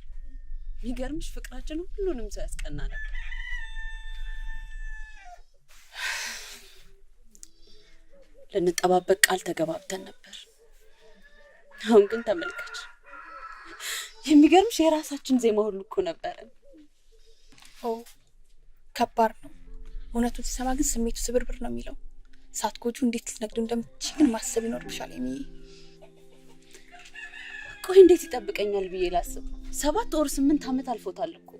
የሚገርምሽ ፍቅራችን ሁሉንም ሰው ያስቀና ነበር። ልንጠባበቅ ቃል ተገባብተን ነበር። አሁን ግን ተመልከች። የሚገርምሽ የራሳችን ዜማ ሁሉ እኮ ነበረን። ኦ ከባድ ነው። እውነቱን ሲሰማ ግን ስሜቱ ስብርብር ነው የሚለው። ሳትጎጂው እንዴት ልትነግሪው እንደምትችይ ግን ማሰብ ይኖርብሻል ኤሚዬ። ቆይ እንዴት ይጠብቀኛል ብዬ ላስብ? 7 ወር 8 ዓመት አልፎታል እኮ።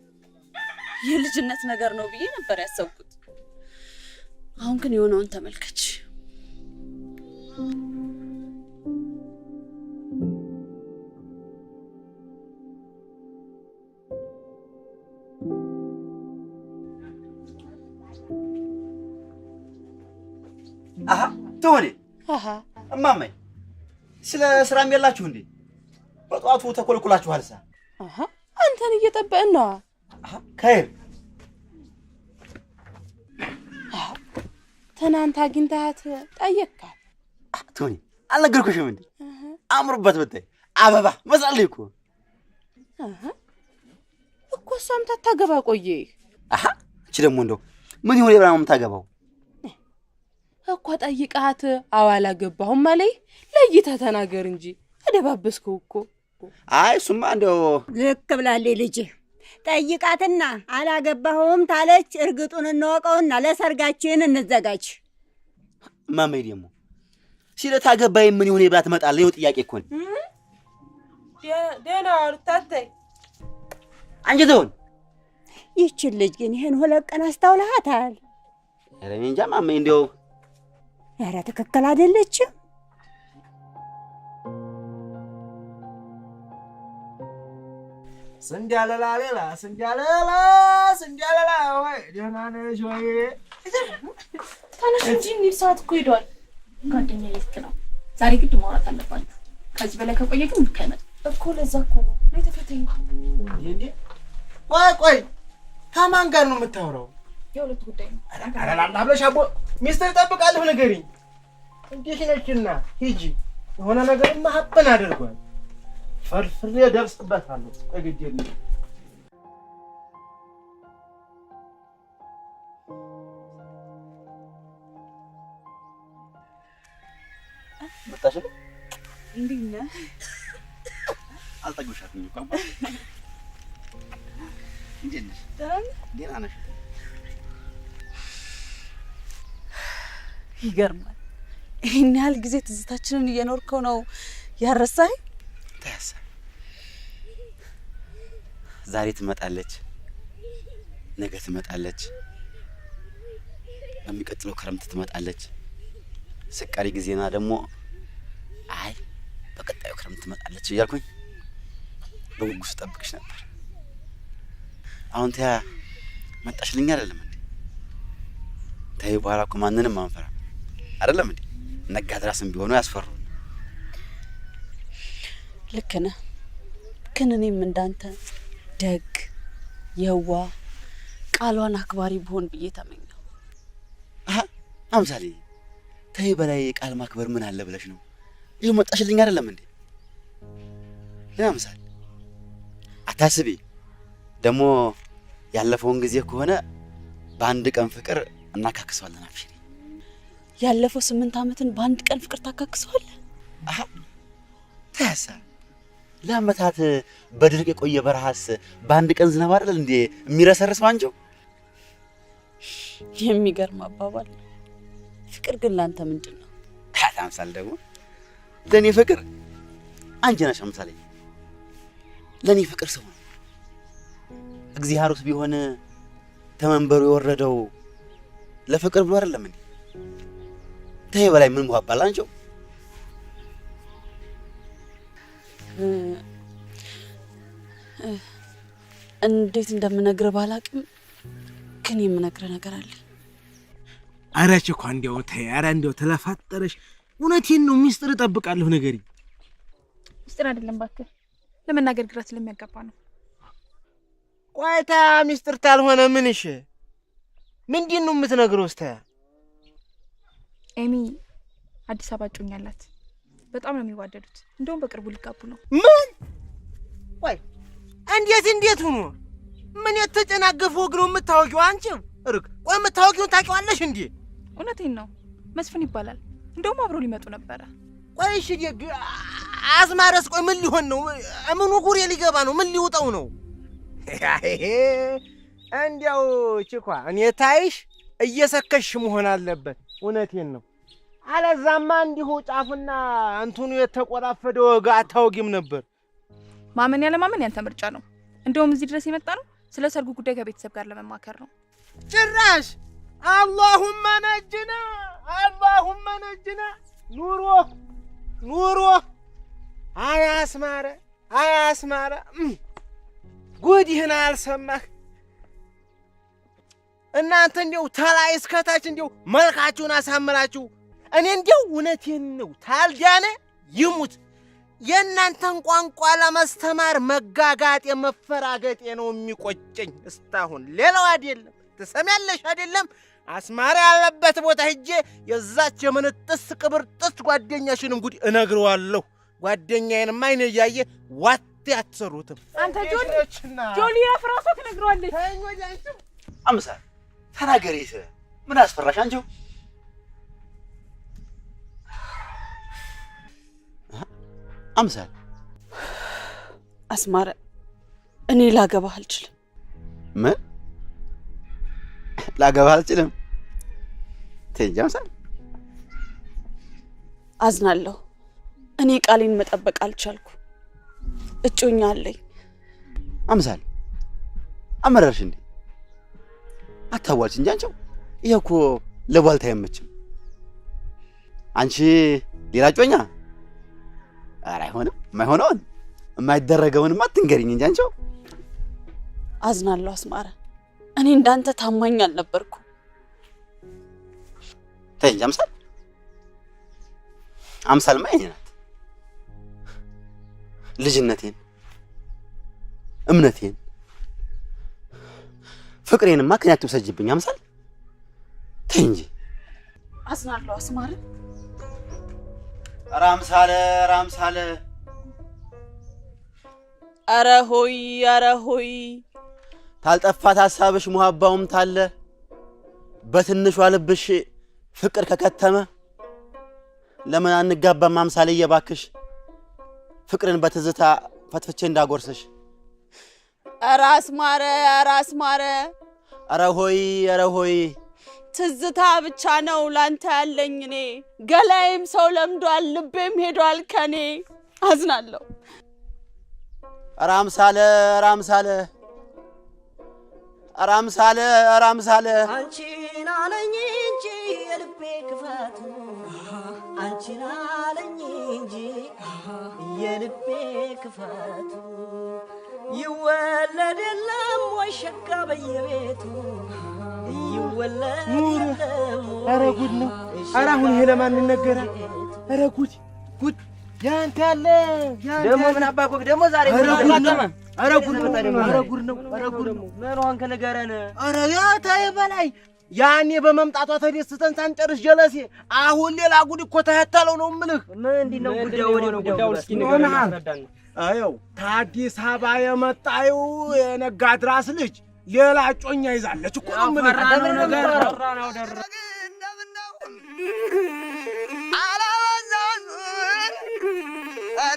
የልጅነት ነገር ነው ብዬ ነበር ያሰብኩት። አሁን ግን የሆነውን ተመልከች። አሃ ትሆኔ አሃ እማማይ ስለ ስራም የላችሁ እንዴ? በጠዋቱ ተኮልኩላችኋል። ሳ አሃ አንተን እየጠበቅን ነው። አሃ ከይር አሃ ትናንት አግኝተሃት ጠየቅካት? ትሆኔ አልነገርኩሽም እንዴ? አምሮባት ብታይ አበባ መሳለኝ እኮ። አሃ እኮ እሷም ታታገባ ቆየ። አሃ እቺ ደግሞ እንደው ምን ይሆን የብራም የምታገባው? እኮ ጠይቃት አዎ አላገባሁም አለኝ። ለይተህ ተናገር እንጂ አደባበስከው እኮ። አይ እሱማ እንደው ልክ ብላለች ልጄ። ጠይቃትና አላገባሁም ታለች እርግጡን እንወቀውና ለሰርጋችን እንዘጋጅ። እማማዬ ደግሞ ሲለታገባይ ምን ይሆን ብላ ትመጣለች? ይኸው ጥያቄ እኮ ነው። ደህና ዋሉ ታታይ። አንቺ ትሆን ይህችን ልጅ ግን ይሄን 2 ቀን አስታውለሃታል? ኧረ እኔ እንጃ እማማዬ እንደው ኧረ ትክክል አይደለችም። ስንዴ አለላ ሌላ ስንዴ አለላ ስንዴ አለላ ወይ ደህና ነሽ ወይ? ተነሽ እንጂ እንሂድ፣ ሰዓት እኮ ሄዷል። ጓደኛዬ ልክ ነው። ዛሬ ግድ ማውራት አለባችሁ። ከዚህ በላይ ከቆየ ግን ልክ አይመጣም እኮ። ለዛ እኮ ነው ነይ ተከተይኝ። እንዴ ቆይ ቆይ፣ ከማን ጋር ነው የምታወራው? የሁለቱ ጉዳይ ነው። ኧረ ላላ ብለሽ አቦ ሚስትር እጠብቃለሁ ንገሪኝ። እንዴት ነችና ሂጂ፣ የሆነ ነገርማ ሀብን አድርጓል። ፈርፍሬ ደርስበታለሁ። ቆይ ግድ የለም። መጣሽ? እንዴት ነህ? አልጠግብሻትም እኮ አባ። እንዴት ነሽ? ደህና ነህ? ደህና ነሽ? ይገርማል። ይሄን ያህል ጊዜ ትዝታችንን እየኖርከው ነው ያረሳኸኝ? ተያሳ ዛሬ ትመጣለች፣ ነገ ትመጣለች፣ በሚቀጥለው ክረምት ትመጣለች። ስቀሪ ጊዜና ደግሞ አይ በቀጣዩ ክረምት ትመጣለች እያልኩኝ በጉጉት ስጠብቅሽ ነበር። አሁን ተያ መጣሽልኝ አይደለም እንዴ? ተይ በኋላ እኮ ማንንም አንፈራም አይደለም እንዴ? ነጋድራስም ቢሆኑ ያስፈሩ። ልክ ነህ። ግን እኔም እንዳንተ ደግ የዋ ቃሏን አክባሪ ብሆን ብዬ ተመኘሁ። አምሳሌ ተይ በላይ ቃል ማክበር ምን አለ ብለሽ ነው? ይኸው መጣሽልኝ አይደለም እንዴ? አምሳል አታስቢ። ደግሞ ያለፈውን ጊዜ ከሆነ በአንድ ቀን ፍቅር እናካክሰዋለን። አብሽሪ። ያለፈው 8 ዓመትን በአንድ ቀን ፍቅር ታካክሰዋለህ? ተያሳ ለዓመታት በድርቅ የቆየ በረሃስ በአንድ ቀን ዝናብ አይደል እንዴ የሚረሰርሰው? አንቺው የሚገርም አባባል። ፍቅር ግን ላንተ ምንድን ነው? አምሳል ደግሞ ለእኔ ፍቅር አንቺ ነሽ። አምሳሌ ለእኔ ፍቅር ሰው ነው። እግዚአብሔርስ ቢሆን ተመንበሩ የወረደው ለፍቅር ብሎ አይደለም እንዴ? ተይ በላይ ምን ሙሀባል አንቺው። እንዴት እንደምነግርህ ባላቅም ግን የምነግርህ ነገር አለ። ኧረ ችኳ እንዲያው ተይ፣ ኧረ እንዲያው ተለፋጠረሽ። እውነቴን ነው፣ ሚስጥር እጠብቃለሁ። ንገሪኝ። ሚስጥር አይደለም እባክህ፣ ለመናገር ግራ ስለሚያጋባ ነው። ቆይታ ሚስጥር ታልሆነ ምንሽ ምንድን ነው የምትነግረው? እስተ ኤሚ አዲስ አበባ እጮኛ አላት። በጣም ነው የሚዋደዱት። እንደውም በቅርቡ ሊጋቡ ነው። ምን? ቆይ እንዴት እንዴት ሆኖ ምን የተጨናገፈ ወግ ነው የምታወቂው አንቺ? እርግ ቆይ የምታወቂውን ታውቂዋለሽ እንዴ? እውነቴን ነው፣ መስፍን ይባላል። እንደውም አብሮ ሊመጡ ነበረ። ቆይ እሺ ደግ አዝማረስ ቆይ ምን ሊሆን ነው? ምኑ ጉሬ ሊገባ ነው? ምን ሊውጠው ነው? እንዲያው ችኳ እኔ ታይሽ እየሰከሽ መሆን አለበት። እውነቴን ነው። አለዛማ እንዲሁ ጫፉና እንትኑ የተቆራፈደ ወግ አታውቂም ነበር። ማመን ያለ ማመን ያንተ ምርጫ ነው። እንደውም እዚህ ድረስ የመጣ ነው ስለ ሰርጉ ጉዳይ ከቤተሰብ ጋር ለመማከር ነው። ጭራሽ አላሁመ ነጅና አላሁመ ነጅና። ኑሮ ኑሮ አያስማረ አያስማረ ጉድህን አልሰማህ። እናንተ እንዲያው ተላይ እስከታች እንዲያው መልካችሁን አሳምራችሁ እኔ እንዲያው እውነቴን ነው ታልዳነ ይሙት የእናንተን ቋንቋ ለማስተማር መጋጋጤ መፈራገጤ ነው የሚቆጨኝ እስካሁን፣ ሌላው አይደለም። ትሰሚያለሽ አይደለም? አስማራ ያለበት ቦታ ሂጄ የዛች የምንጥስ ቅብርጥስ ጓደኛሽንም ጉድ እነግረዋለሁ። ጓደኛዬንማ አይኔ እያየ ዋት አትሰሩትም። አንተ ጆሊ ጆሊ አፍራሷ ትነግረዋለች። አምሳል ተናገሪ። ምን አስፈራሽ አንቺው? አምሳል አስማረ፣ እኔ ላገባህ አልችልም። ምን ላገባህ አልችልም? ተይ እንጂ አምሳል። አዝናለሁ። እኔ ቃሌን መጠበቅ አልቻልኩ። እጮኛ አለኝ። አምሳል አመረርሽ እንዴ? አታዋልሽ እንጂ አንቺው። ይሄ እኮ ለቧልታ አይመችም። አንቺ ሌላ እጮኛ? ኧረ አይሆንም። የማይሆነውን የማይደረገውንማ አትንገሪኝ እንጂ አንቺው። አዝናለሁ አስማረ፣ እኔ እንዳንተ ታማኝ አልነበርኩም። ተይ እንጂ አምሳል። አምሳልማ የእኔ ናት። ልጅነቴን፣ እምነቴን፣ ፍቅሬንማ ከእኔ አትውሰጂብኝ አምሳል። ተይ እንጂ። አዝናለሁ አስማረ። ኧረ አምሳለ፣ ኧረ አምሳለ፣ ኧረ ሆይ፣ ኧረ ሆይ፣ ታልጠፋት ሀሳብሽ ሙሀባውም ታለ በትንሿ ልብሽ ፍቅር ከከተመ ለምን አንጋባም አምሳሌ እየባክሽ ፍቅርን በትዝታ ፈትፍቼ እንዳጎርስሽ። ኧረ አስማረ፣ ኧረ አስማረ፣ ኧረ ሆይ፣ ኧረ ሆይ፣ ትዝታ ብቻ ነው ላንተ ያለኝ እኔ። ገላዬም ሰው ለምዷል፣ ልቤም ሄዷል ከኔ። አዝናለሁ። ኧረ አምሳለ፣ ኧረ አምሳለ፣ ኧረ አምሳለ፣ ኧረ አምሳለ፣ አንቺን አለኝ እንጂ የልቤ ክፋቱ አንቺን አለኝ እንጂ የልቤ ክፋቱ ይወለድ የለም ወይ ሸጋ በየቤቱ ይወለድ የለም። ኧረ ጉድ ነው! ኧረ አሁን ይሄ ለማን ይነገራል? ኧረ ጉድ ጉድ! ያንተ ያለ ደግሞ ምን አባኮክ ደግሞ ዛሬ ኧረ ጉድ ነው! ኧረ ጉድ ነው! ኧረ ጉድ ነው! ኧረ ጉድ ነው! ምን ሆንክ ንገረን። ኧረ ያ ተይ በላይ፣ ያኔ በመምጣቷ ተደስተን ሳንጨርስ ጀለሴ፣ አሁን ሌላ ጉድ እኮ ተከተለው ነው የምልህ። ምንድን ነው ጉዳዩ? ጉዳዩን እስኪ ንገረን፣ አስረዳን። አየው ከአዲስ አበባ የመጣው የነጋድራስ ልጅ ሌላ እጮኛ ይዛለች እኮ ነው የምልህ።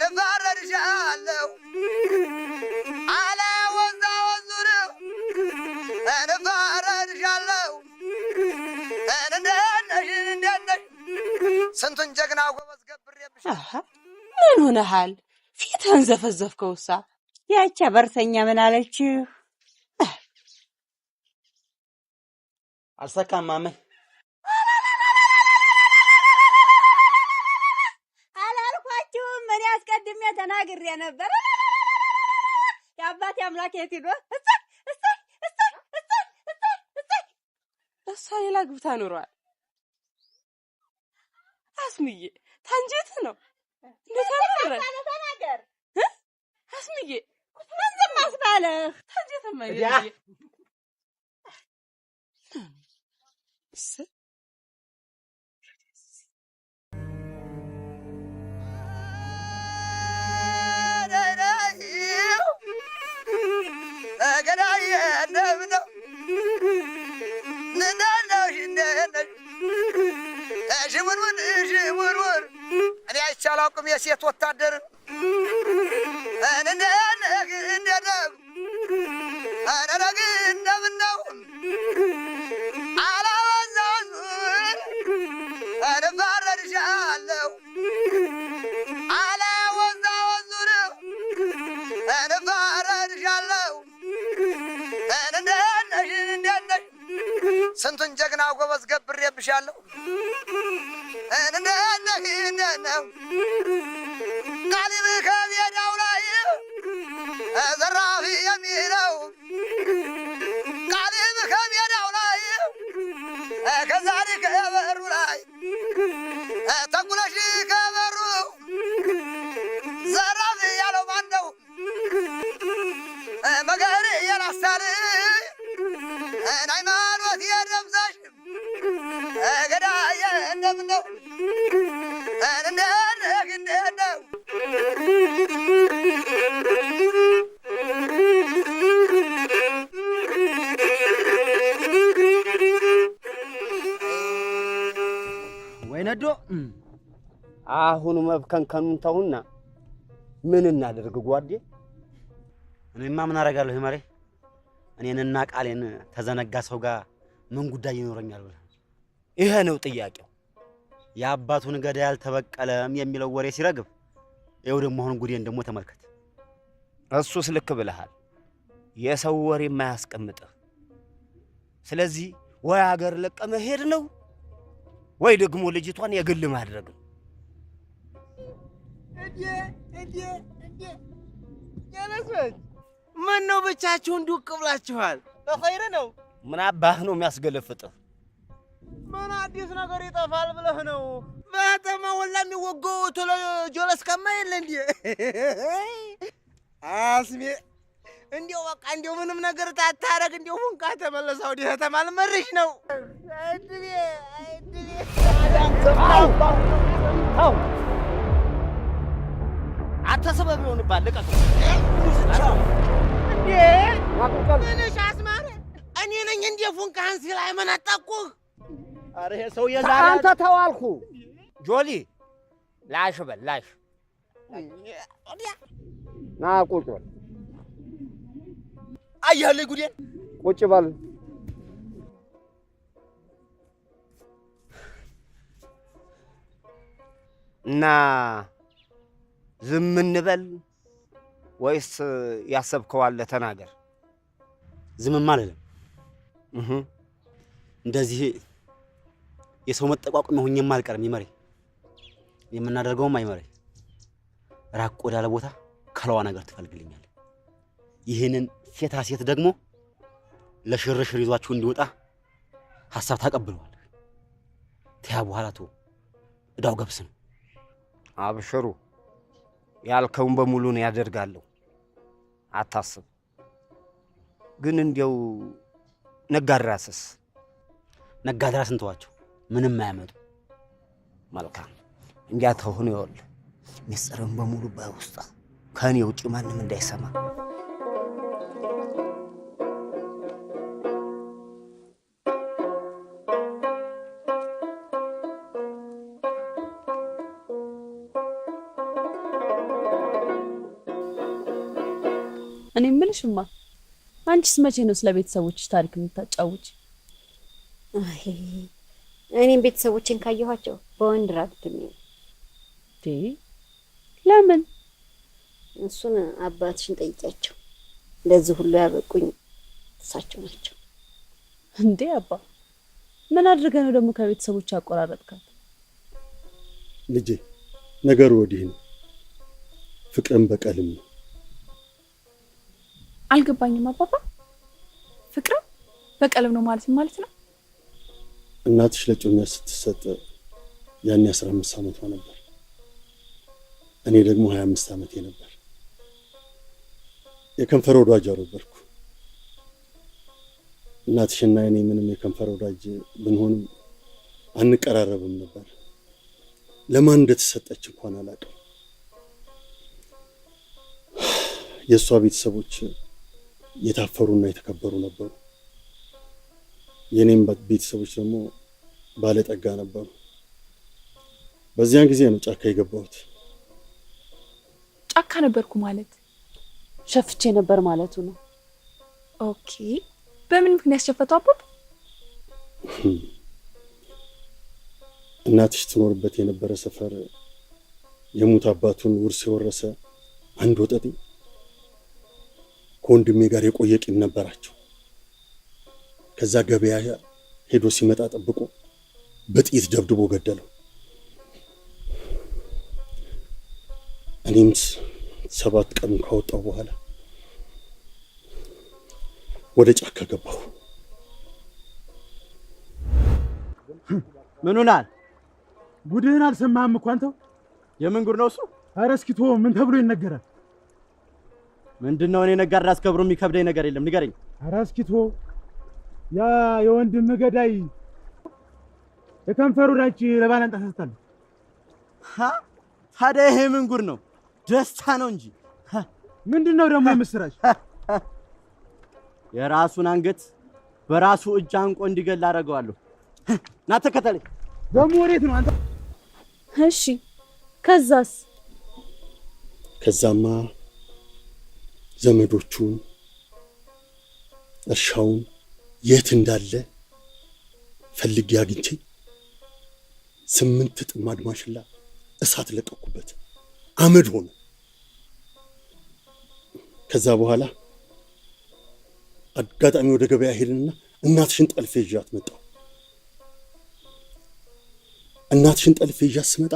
እንፋረድሻለሁ አላወዛወዙን እንፋረድሻለሁ። እንዴት ነሽ እንዴት ነሽ? ስንቱን ጀግና ጎበዝ ገብሬብሽ። ምን ሆነሃል? ፊትህን ዘፈዘፍከውሳ። ያቺ በርተኛ ምን አለችህ? አልሰካም ማሜ። አላልኳችሁም? እኔ አስቀድሜ ተናግሬ ነበር። የአባቴ አምላክ የት ሂዶ? እሰይ እሰይ እሰይ እሰይ እሰይ እሰይ። እሷ ሌላ ግብታ ኖሯል። አስምዬ ታንጀት ነው እንዴት አመረ? ተናገር አስምዬ። ምን ዝም አስባለህ? ታንጀትማ። ያ። እሰይ። ገዳዬ እንደምነው እንዴት ነሽ እንዴት ነሽ? ሽውርውር ሽውርውር፣ እኔ አይቼ አላውቅም የሴት ወታደርን። እንዴት ነህ እንዴት ነህ? ኧረ ነግ እንደምን ነው? አላወዛወዙን እንፋረድሻለሁ አላወዛወዙን እንፋረድሻለሁ። እንዴት ነሽ እንዴት ነሽ? ስንቱን ጀግና ጎበዝ ገብሬብሻለሁ። እንዴት ነህ እንዴት ነህ? ቃሊብ ከሜዳው ላይ ዘራፊ የሚለው፣ ቃሊብ ከሜዳው ላይ ከዛሪ ከበሩ ላይ ተጉለሽ ከበሩ ዘራፊ ያለው ማን ነው? መገር የላሳል ሃይማኖት የደምሳሽ ገዳዬ እንደምን ነው እንዴት ነህ እንዴት ነው? ወይ ነዶ፣ አሁን መብከንከኑን ተውና ምን እናደርግ ጓዴ? እኔማ ምን አደርጋለሁ ይመሬ? እኔንና ቃሌን ተዘነጋ ሰው ጋር ምን ጉዳይ ይኖረኛል ብለህ? ይሄ ነው ጥያቄው። የአባቱን ገዳይ አልተበቀለም የሚለው ወሬ ሲረግብ፣ ይኸው ደግሞ አሁን ጉዴን ደግሞ ተመልከት። እሱስ ልክ ብለሃል። የሰው ወሬ የማያስቀምጥህ። ስለዚህ ወይ አገር ለቀ መሄድ ነው ወይ ደግሞ ልጅቷን የግል ማድረግ ነው። እንዴ እንዴ እንዴ፣ ጀለሶች ምን ነው ብቻችሁን ዱቅ ብላችኋል? በኸይር ነው? ምን አባህ ነው የሚያስገለፍጥህ? ምን አዲስ ነገር ይጠፋል ብለህ ነው? በተማ ወላ የሚወገው ቶሎ ጀለስ ከማ የለ እንዴ? አስሜ እንዲያው በቃ እንዲያው ምንም ነገር ታታረግ እንዲያው ፉንቃ ተመለሰ ወዲህ ከተማ ልመርሽ ነው። እድሌ እድሌ። አው አንተ ሰበብ ይሆንብሃል። ልቀቀው። እንዴ ምንሽ አስማረ፣ እኔ ነኝ እንዴ ፉንቃህን ሲል አይመነጠቅኩህ? ኧረ ይሄ ሰውዬ ዛሬ አንተ ተው አልኩህ። ጆሊ ላሽ በል ላሽ፣ ና ቁጭ በል። አየህልኝ ጉዴን። ቁጭ በል። እና ዝም እንበል ወይስ ያሰብከው አለ? ተናገር። ዝምም አልልም። እንደዚህ የሰው መጠቋቋሚያ ሆኜም አልቀርም። ይመሬ የምናደርገውም አይመሬ። ራቅ ወዳለ ቦታ ከለዋ ነገር ትፈልግልኛለህ። ይህንን ሴታ ሴት ደግሞ ለሽርሽር ይዟችሁ እንዲወጣ ሐሳብ ታቀብለዋለህ። ተያ በኋላ ተው፣ እዳው ገብስ ነው። አብሽሩ፣ ያልከውን በሙሉ ነው ያደርጋለሁ። አታስብ። ግን እንዲያው ነጋድራስስ? ነጋድራስን ተዋቸው፣ ምንም አያመጡ። መልካም፣ እንዲያ ተሆነ ይኸውልህ፣ ምስጢርን በሙሉ በውስጥ ከእኔ ውጭ ማንም እንዳይሰማ። እኔ የምልሽማ አንቺስ መቼ ነው ስለ ቤተሰቦችሽ ታሪክ የምታጫውች? አይ እኔም ቤተሰቦቼን ካየኋቸው በወንድ ራብትም ነው። ለምን? እሱን አባትሽን ጠይቂያቸው። ለዚህ ሁሉ ያበቁኝ እሳቸው ናቸው። እንዴ አባ፣ ምን አድርገህ ነው ደግሞ ከቤተሰቦች ያቆራረጥካት? ልጄ ነገሩ ወዲህ ነው፣ ፍቅርም በቀልም ነው። አልገባኝም አባባ። ፍቅርም በቀልም ነው ማለት ማለት ነው? እናትሽ ለጮኛ ስትሰጥ ያኔ 15 ዓመቷ ነበር። እኔ ደግሞ 25 ዓመቴ ነበር። የከንፈር ወዳጅ ነበርኩ። እናትሽና እኔ ምንም የከንፈር ወዳጅ ብንሆንም አንቀራረብም ነበር። ለማን እንደተሰጠች እንኳን አላውቅም። የእሷ ቤተሰቦች የታፈሩና የተከበሩ ነበሩ። የኔም ቤተሰቦች ደግሞ ባለጠጋ ነበሩ። በዚያን ጊዜ ነው ጫካ የገባሁት። ጫካ ነበርኩ ማለት? ሸፍቼ ነበር ማለቱ ነው። Okay። በምን ምክንያት ሸፈቱ አባባ? እናትሽ ትኖርበት የነበረ ሰፈር የሙት አባቱን ውርስ የወረሰ አንድ ወጠጤ ከወንድሜ ጋር የቆየ ቂም ነበራቸው። ከዛ ገበያ ሄዶ ሲመጣ ጠብቆ በጥይት ደብድቦ ገደለው። እኔም 7 ቀን ካወጣው በኋላ ወደ ጫካ ገባሁ። ምን ሆናል? ጉድህን አልሰማህም እኮ አንተው። የምን ጉድ ነው እሱ? ኧረ እስኪ ተወው፣ ምን ተብሎ ይነገራል? ምንድነው? እኔ ነጋድራስ ገብሩ የሚከብደኝ ነገር የለም፣ ንገረኝ። ኧረ እስኪ ተወው፣ ያ የወንድምህ ገዳይ የከንፈሩ ዳች ለባላንጣ ሰጥታለች። ታዲያ ይሄ ምን ጉድ ነው? ደስታ ነው እንጂ። ምንድነው ደግሞ የምስራች? የራሱን አንገት በራሱ እጅ አንቆ እንዲገል አደርገዋለሁ። ና ተከተለኝ። ደግሞ ወዴት ነው አንተ? እሺ ከዛስ? ከዛማ ዘመዶቹን እርሻውን የት እንዳለ ፈልጌ አግኝቼ 8 ጥማድ ማሽላ እሳት ለቀኩበት፣ አመድ ሆነ። ከዛ በኋላ አጋጣሚ ወደ ገበያ ሄድንና እናትሽን ጠልፌ ይዣት መጣሁ። እናትሽን ጠልፌ ይዣት ስመጣ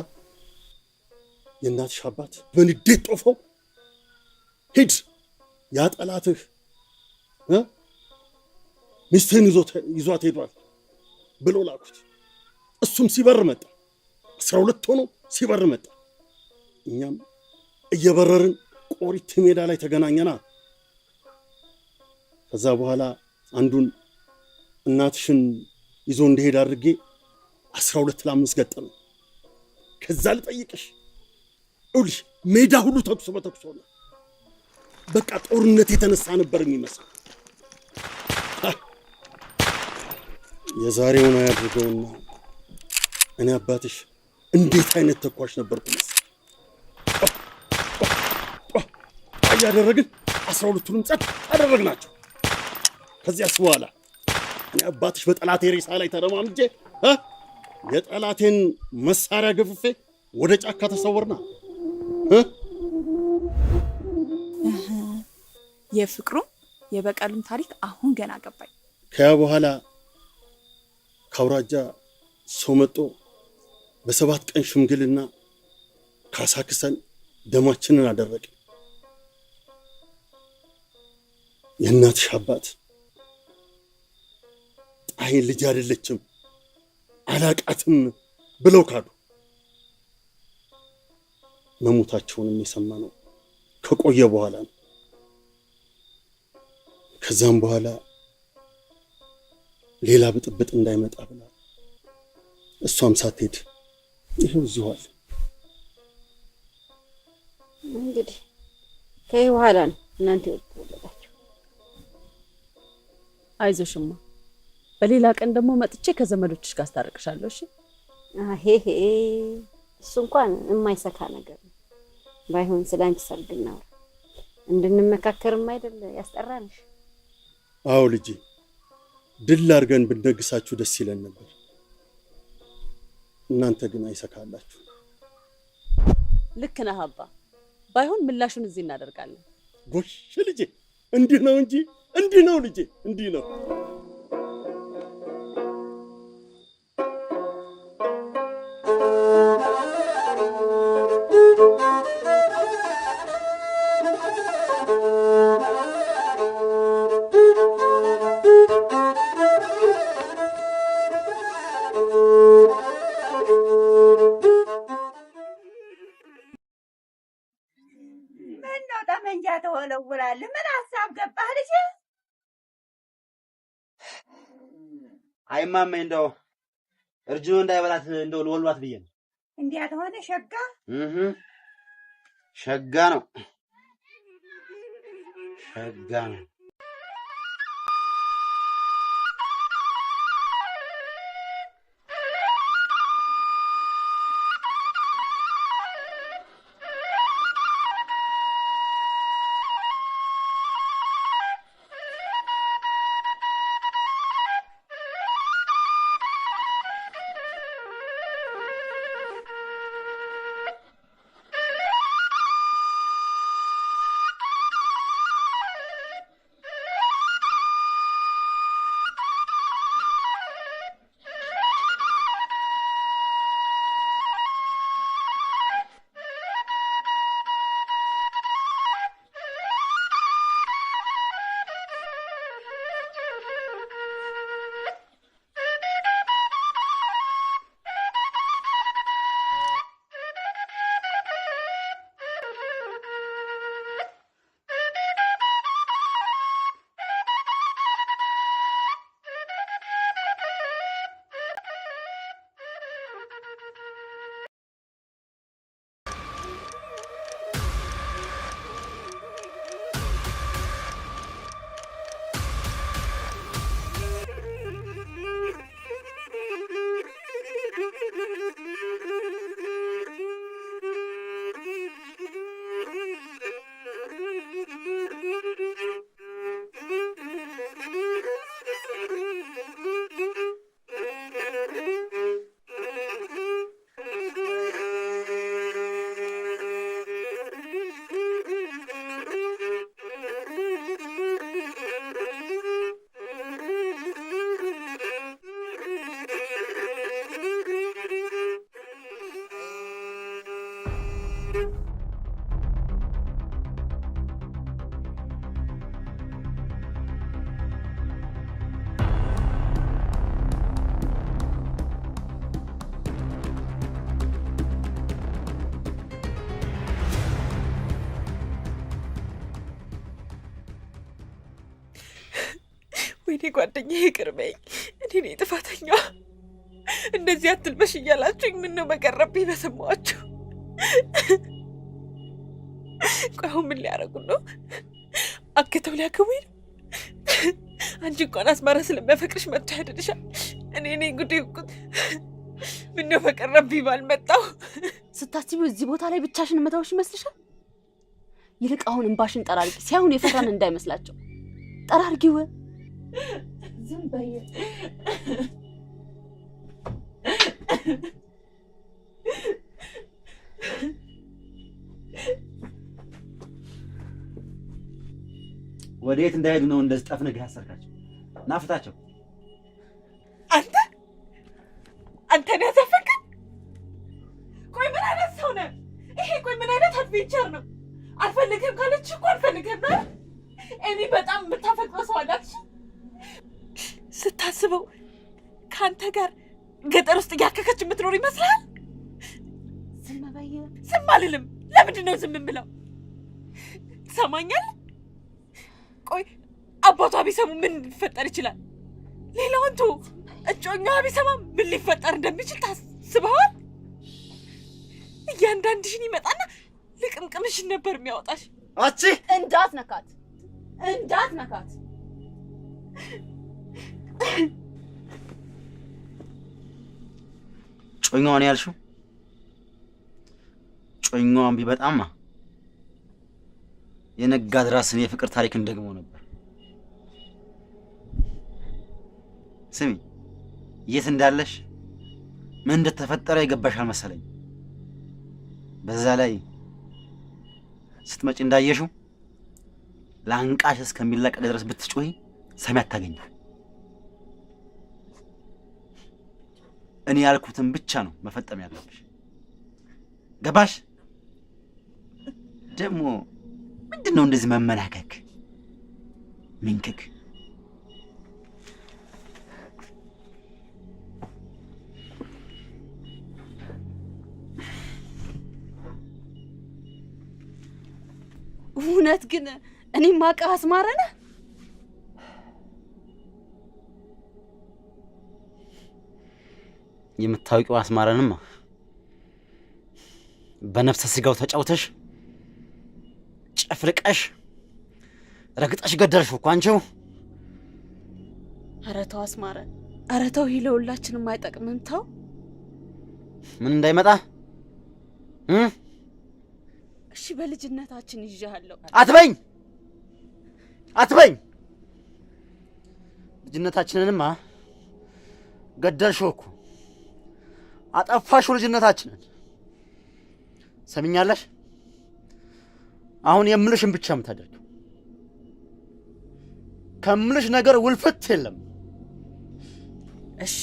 የእናትሽ አባት በንዴት ጦፈው ሂድ ያ ጠላትህ ሚስትህን ይዟት ሄዷል ብሎ ላኩት። እሱም ሲበር መጣ። 12 ሆኖ ሲበር መጣ። እኛም እየበረርን ቆሪት ሜዳ ላይ ተገናኘና ከዛ በኋላ አንዱን እናትሽን ይዞ እንዲሄድ አድርጌ 12-5 ገጠመ። ከዛ ልጠይቅሽ እውልሽ ሜዳ ሁሉ ተኩስ በተኩስ ሆነ። በቃ ጦርነት የተነሳ ነበር የሚመስለው። የዛሬውን አያድርገውና እኔ አባትሽ እንዴት አይነት ተኳሽ ነበርኩ መሰለኝ። እያደረግን 12ቱንም ጸጥ አደረግናቸው። ከዚያስ በኋላ እኔ አባትሽ በጠላቴ ሬሳ ላይ ተረማምጄ የጠላቴን መሳሪያ ገፍፌ ወደ ጫካ ተሰወርና። የፍቅሩም የበቀሉም ታሪክ አሁን ገና ገባኝ። ከያ በኋላ ካውራጃ ሰው መጥቶ በ7 ቀን ሽምግልና ካሳክሰን ደማችንን አደረቅን። የእናትሽ አባት ጣይን ልጅ አይደለችም አላቃትም ብለው ካዱ። መሞታቸውንም የሰማነው ከቆየ በኋላ ነው። ከዛም በኋላ ሌላ ብጥብጥ እንዳይመጣ ብላ እሷም ሳትሄድ ይኸው እዚሁ አለ። እንግዲህ ከይህ በኋላ ነው እናንተ የወለዳችሁ። አይዞሽማ፣ በሌላ ቀን ደግሞ መጥቼ ከዘመዶችሽ ጋር አስታርቅሻለሁ። እሺ? አሄሄ እሱ እንኳን የማይሰካ ነገር ነው። ባይሆን ስለ አንቺ ሰርግ እናውራ፣ እንድንመካከርም አይደል ያስጠራንሽ? አዎ ልጄ፣ ድል አድርገን ብንደግሳችሁ ደስ ይለን ነበር። እናንተ ግን አይሰካላችሁ። ልክ ነህ አባ። ባይሆን ምላሹን እዚህ እናደርጋለን። ጎሽ ልጄ፣ እንዲህ ነው እንጂ እንዲህ ነው ልጄ፣ እንዲህ ነው። ምነው ጠመንጃ ተወለውላለህ? ምን ሀሳብ ገባህ ልጄ? አይ እማማ፣ እንደው እርጅኖ እንዳይበላት እንደው ልወልዋት ብዬ ነው። እንዲያ ተሆነ ሸጋ ሸጋ ነው፣ ሸጋ ነው። ወይኔ ጓደኛዬ ይቅር በይኝ፣ እኔ ነኝ ጥፋተኛዋ። እንደዚህ አትልበሽ እያላችሁኝ ምነው በቀረብኝ በሰማኋችሁ። ቆይ አሁን ምን ሊያደርጉን ነው? አግተው ሊያገቡኝ ነው? አንቺ እንኳን አስማራ ስለሚያፈቅርሽ መጥቶ ያድንሻል። እኔ ነኝ ጉዴ እኮ። ምነው በቀረብኝ ባልመጣሁ። ስታስቢው እዚህ ቦታ ላይ ብቻሽን መተውሽ ይመስልሻል? ይልቅ አሁን እንባሽን ጠራርጊ። ሲያሁን የፈራን እንዳይመስላቸው ጠራርጊው። ዝም በይ። ወዴት እንዳይሄዱ ነው እንደዚህ ጠፍንገህ ያሰርካቸው? ናፍታቸው። አንተ አንተ ነህ ያሳፈንከን? ቆይ ምን አይነት ሰው ነህ? ይሄ ቆይ ምን አይነት adventure ነው? አልፈልግህም ካለች እኮ አልፈልግህም ነው። ኤሚ በጣም የምታፈቅረው ሰው አላት። ስታስበው ከአንተ ጋር ገጠር ውስጥ እያከከች የምትኖር ይመስላል። ዝም በይ። ዝም አልልም። ለምንድን ነው ዝም የምለው? ትሰማኛለህ? ቆይ አባቷ ቢሰሙ ምን ሊፈጠር ይችላል? ሌላውን ተው፣ እጮኛዋ ቢሰማ ምን ሊፈጠር እንደሚችል ታስበዋል? እያንዳንድሽን ይመጣና ልቅምቅምሽን ነበር የሚያወጣሽ። አቺ እንዳትነካት፣ እንዳትነካት። ጮኛዋን ያልሽው? ጮኛዋን ቢበጣማ የነጋድራስን የፍቅር ታሪክን ደግሞ ነበር። ስሚ፣ የት እንዳለሽ ምን እንደተፈጠረ የገባሽ አልመሰለኝ። በዛ ላይ ስትመጪ እንዳየሽው ላንቃሽ እስከሚላቀቅ ድረስ ብትጮሂ ሰሚ አታገኝም። እኔ ያልኩትን ብቻ ነው መፈጠም ያለብሽ። ገባሽ? ደግሞ ምንድን ነው እንደዚህ መመናከክ ምንክክ? እውነት ግን እኔ ማቀህ አስማረ ነህ? የምታውቂው አስማረንማ በነፍሰ ስጋው ተጫውተሽ ጨፍልቀሽ ረግጠሽ ገደልሽው እኮ አንቺው። ኧረ ተው አስማረ፣ ኧረ ተው፣ ይሄ ለሁላችንም አይጠቅምም። ተው። ምን እንዳይመጣ እሺ፣ በልጅነታችን ይዤሃለሁ። አትበኝ፣ አትበኝ። ልጅነታችንንማ ገደልሽው እኮ፣ አጠፋሽው ልጅነታችንን። ሰሚኛለሽ? አሁን የምልሽን ብቻ የምታደርጊው፣ ከምልሽ ነገር ውልፍት የለም። እሺ፣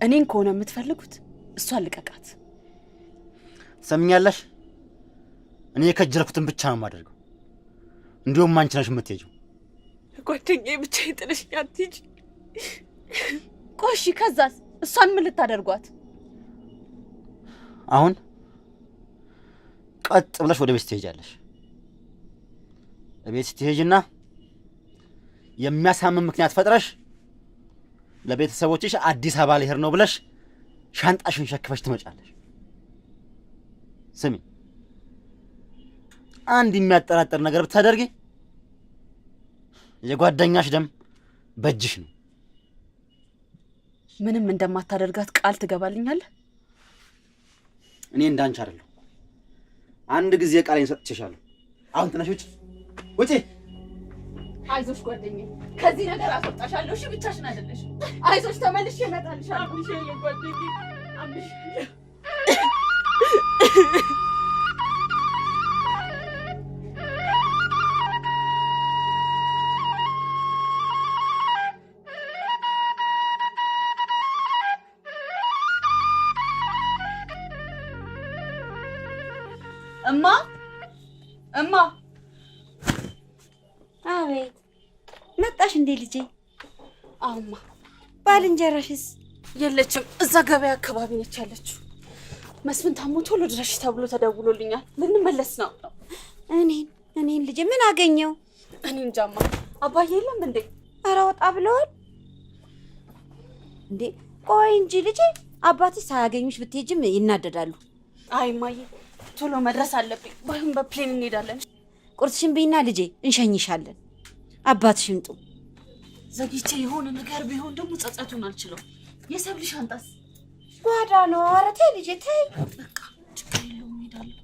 እኔን ከሆነ የምትፈልጉት እሷን ልቀቃት። ሰሚኛለሽ? እኔ የከጀልኩትን ብቻ ነው የማደርገው። እንዲሁም አንቺ ነሽ የምትሄጂው። ጓደኛዬ ብቻዬን ጥለሽኝ አትሂጂ። ቆይ እሺ፣ ከዛስ እሷን ምን ልታደርጓት? አሁን ቀጥ ብለሽ ወደ ቤት ትሄጃለሽ። ቤት ስትሄጂና የሚያሳምን ምክንያት ፈጥረሽ ለቤተሰቦችሽ አዲስ አበባ ልሄድ ነው ብለሽ ሻንጣሽን ሸክፈሽ ትመጫለሽ። ስሚ፣ አንድ የሚያጠራጥር ነገር ብታደርጊ የጓደኛሽ ደም በእጅሽ ነው። ምንም እንደማታደርጋት ቃል ትገባልኛለህ? እኔ እንዳንቺ አይደለሁ። አንድ ጊዜ ቃሌን ሰጥቼሻለሁ። አሁን ተነሽ፣ ውጪ፣ ውጪ። አይዞሽ ጓደኛዬ፣ ከዚህ ነገር አስወጣሻለሁ። እሺ፣ ብቻሽን አይደለሽ። አይዞሽ፣ ተመልሼ እመጣልሻለሁ። አምንሻለሁ ጓደኛዬ፣ አምንሻለሁ። እማ፣ እማ። አቤት። መጣሽ እንዴ ልጄ? አውማ። ባልንጀራሽስ? የለችም፣ እዛ ገበያ አካባቢ ነች ያለችው። መስፍን ታሞ ቶሎ ድረሽ ተብሎ ተደውሎልኛል። ልንመለስ ነው። እኔን ልጄ ምን አገኘው? እኔ እንጃማ። አባዬ የለም እንዴ? ኧረ ወጣ ብለዋል እንዴ? ቆይ እንጂ ልጄ፣ አባትሽ ሳያገኙሽ ብትሄጂም ይናደዳሉ። አይ እማዬ፣ ቶሎ መድረስ አለብኝ። ባይሆን በ plane እንሄዳለን። ቁርስሽን ብይና ልጄ፣ እንሸኝሻለን። አባትሽ ይምጡ። ዘግይቼ የሆነ ነገር ቢሆን ደግሞ ጸጸቱን አልችለው። የሰብል ሻንጣስ ጓዳ ነው። ኧረ ተይ ልጄ ተይ። በቃ ችግር የለውም እሄዳለሁ።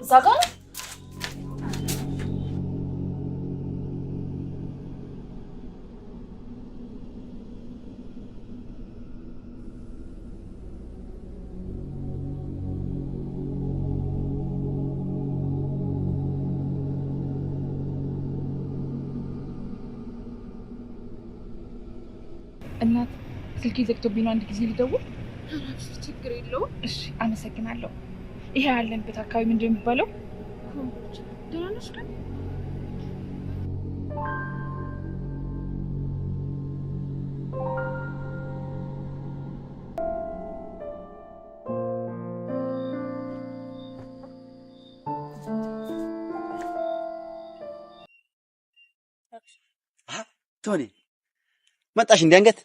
እዛ ጋር ነው። እናት ስልኬ ዘግቶብኝ ነው። አንድ ጊዜ ልደውል። ችግር የለውም። እሺ፣ አመሰግናለሁ። ይሄ ያለንበት አካባቢ ምንድን ነው የሚባለው? ኮምቦልቻ። ደህና ነሽ ግን? ቶኒ መጣሽ እንዴ? አንገት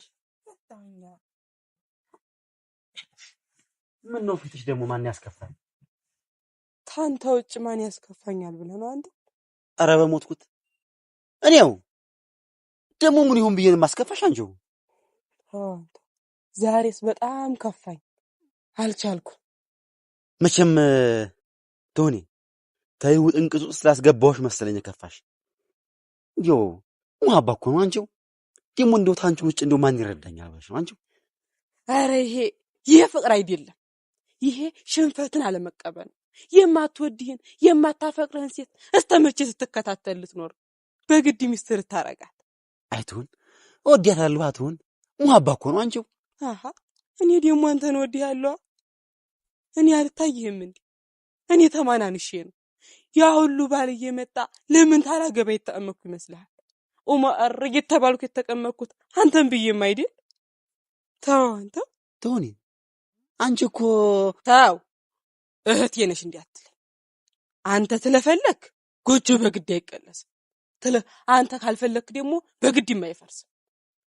ምን ነው ፊትሽ ደግሞ ማን ያስከፋል? ታንተ ውጭ ማን ያስከፋኛል ብለህ ነው አንተ? ኧረ በሞትኩት እኔው ደግሞ ምን ይሁን ብዬ ነው የማስከፋሽ አንቺው። አንተ ዛሬስ በጣም ከፋኝ፣ አልቻልኩም። መቼም ቶኒ ተይው ጥንቅጡ ውስጥ ስላስገባሁሽ መሰለኝ የከፋሽ። እንዲያው ሙሀባ እኮ ነው አንቺው። ደግሞ እንደው ታንቺ ውጭ እንደው ማን ይረዳኛል ብለሽ ነው አንቺው። ኧረ ይሄ ፍቅር አይደለም፣ ይሄ ሽንፈትን አለመቀበል ነው። የማትወድህን የማታፈቅርህን ሴት እስከ መቼ ስትከታተል ልትኖር? በግድ ሚስትህ ልታረጋት? አይትሁን፣ እወዳታለሁ አትሁን፣ ሙሀባ እኮ ነው አንቺው። አሃ እኔ ደግሞ አንተን እወድሃለሁ። እኔ አልታይህም እንዴ? እኔ ተማናንሼ ነው ያ ሁሉ ባል እየመጣ ለምን ታላገባ የተቀመጥኩ ይመስልሃል? ኡመር እየተባልኩ የተቀመጥኩት አንተን ብዬም አይደል? ተው አንተ ቶኒ፣ አንቺ እኮ ተው፣ እህቴ ነሽ እንዲህ አትለኝ። አንተ ትለፈለክ ጎጆ በግድ አይቀለስም። አንተ ካልፈለክ ደግሞ በግድ አይፈርስም።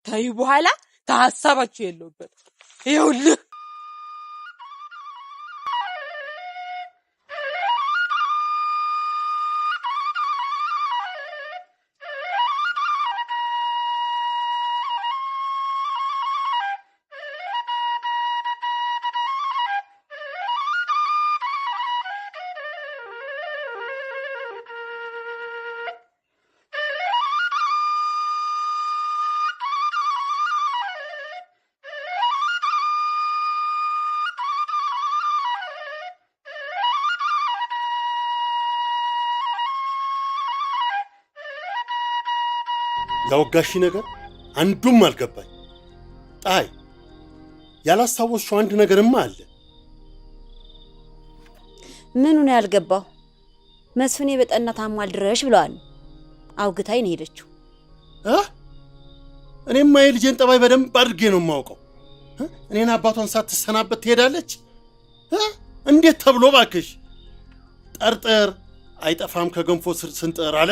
ተይ በኋላ ተሀሳባችሁ የለውበት ይኸውልህ። ያወጋሽ ነገር አንዱም አልገባኝ። ጣይ ያላስታወስሽው አንድ ነገርማ አለ። ምኑ ነው ያልገባው? መስፍኔ በጠና ታሟል ድረሽ ብለዋል። አውግታኝ ነው የሄደችው። እኔማ የልጄን ጠባይ በደንብ አድርጌ ነው የማውቀው። እኔን አባቷን ሳትሰናበት ትሄዳለች? እንዴት ተብሎ ባክሽ? ጠርጥር አይጠፋም ከገንፎ ስር ስንጥር አለ።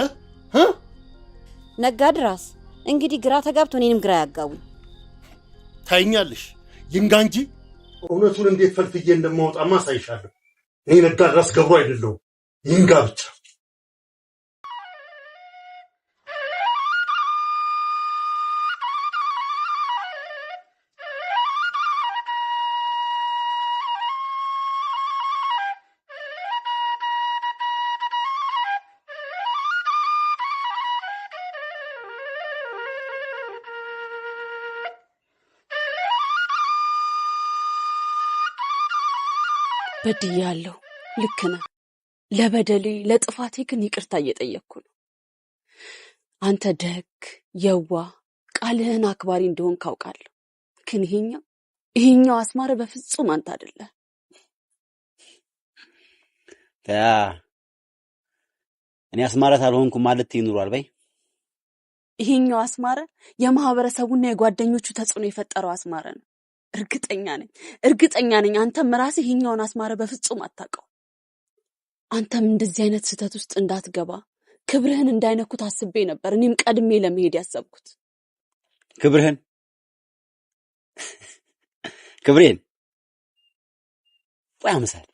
ነጋድራስ እንግዲህ ግራ ተጋብቶ እኔንም ግራ ያጋቡኝ። ታይኛለሽ። ይንጋ እንጂ እውነቱን እንዴት ፈልፍዬ እንደማወጣማ አሳይሻለሁ። እኔ ነጋድራስ ገብሩ አይደለሁም። ይንጋ ብቻ። በድያለሁ። ልክ ነህ። ለበደሌ ለጥፋቴ ግን ይቅርታ እየጠየቅኩ ነው። አንተ ደግ፣ የዋህ፣ ቃልህን አክባሪ እንደሆን ካውቃለሁ። ግን ይሄኛው አስማረ በፍጹም አንተ አይደለህ። ያ እኔ አስማረት አልሆንኩም ማለት ይኑሯል በይ። ይሄኛው አስማረ የማህበረሰቡና የጓደኞቹ ተጽዕኖ የፈጠረው አስማረ ነው። እርግጠኛ ነኝ እርግጠኛ ነኝ አንተም ራስህ ይሄኛውን አስማረ በፍጹም አታውቀው። አንተም እንደዚህ አይነት ስህተት ውስጥ እንዳትገባ ክብርህን እንዳይነኩት አስቤ ነበር እኔም ቀድሜ ለመሄድ ያሰብኩት። ክብርህን ክብሬን ቆይ አምሳል፣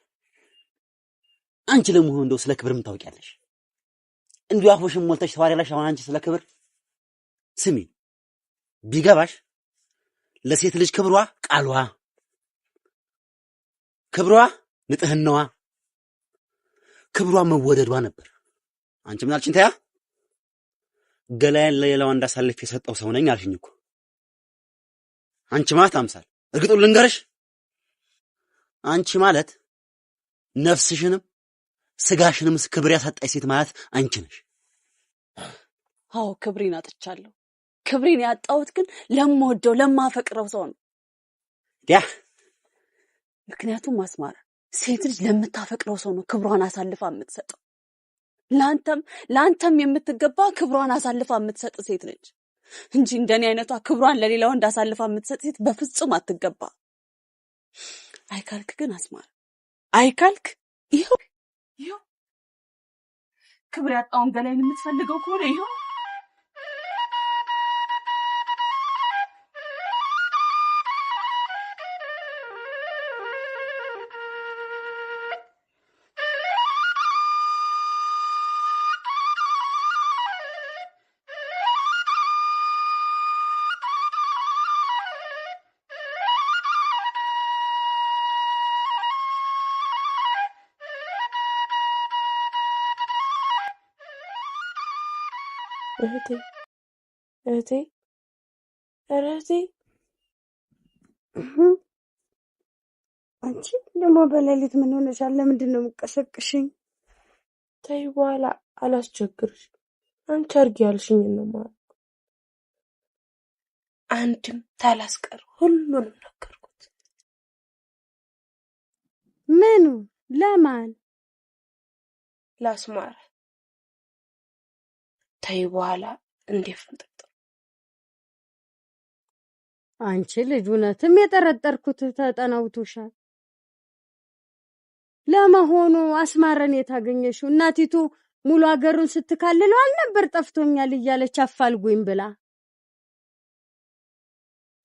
አንቺ ለመሆኑ እንደው ስለ ክብር ምን ታውቂያለሽ? እንዲሁ አፍሽን ሞልተሽ ታወሪያለሽ። አሁን አንቺ ስለ ክብር ስሚ፣ ቢገባሽ ለሴት ልጅ ክብሯ ቃሏ፣ ክብሯ ንጥህናዋ፣ ክብሯ መወደዷ ነበር። አንቺ ምን አልሽኝ? ታያ ገላዬን ለሌላዋ እንዳሳልፍ የሰጠው ሰው ነኝ አልሽኝ እኮ። አንቺ ማለት አምሳል፣ እርግጡን ልንገርሽ፣ አንቺ ማለት ነፍስሽንም ስጋሽንም ክብር ያሳጣሽ ሴት ማለት አንቺ ነሽ። አዎ ክብሬን አጥቻለሁ። ክብሬን ያጣሁት ግን ለምወደው ለማፈቅረው ሰው ነው። ያ ምክንያቱም አስማረ፣ ሴት ልጅ ለምታፈቅረው ሰው ነው ክብሯን አሳልፋ የምትሰጠው። ለአንተም የምትገባ ክብሯን አሳልፋ የምትሰጥ ሴት ነች እንጂ እንደኔ አይነቷ ክብሯን ለሌላ ወንድ አሳልፋ የምትሰጥ ሴት በፍጹም አትገባ። አይካልክ ግን አስማረ፣ አይካልክ፣ ይኸው ይኸው ክብር ያጣውን ገላይን የምትፈልገው ከሆነ ይኸው። እህቴ እህቴ፣ ኧረ እህቴ። አንቺ ደግሞ በሌሊት ምን ሆነሻል? ለምንድን ነው የምትቀሰቅሽኝ? ተይ፣ በኋላ አላስቸግርሽ። አንቺ አድርጊ ያልሽኝን ነው የማደርገው። አንድም ታላስቀር ሁሉንም ነገርኩት። ምኑ? ለማን? ላስማረ። ተይ በኋላ እንዴ ፍንጥቅጥቅ። አንቺ ልጅ እውነትም የጠረጠርኩት ተጠናውቶሻል። ለመሆኑ አስማረን የት አገኘሽው? እናቲቱ ሙሉ አገሩን ስትካልለው አልነበር ጠፍቶኛል እያለች አፋልጉኝ ብላ።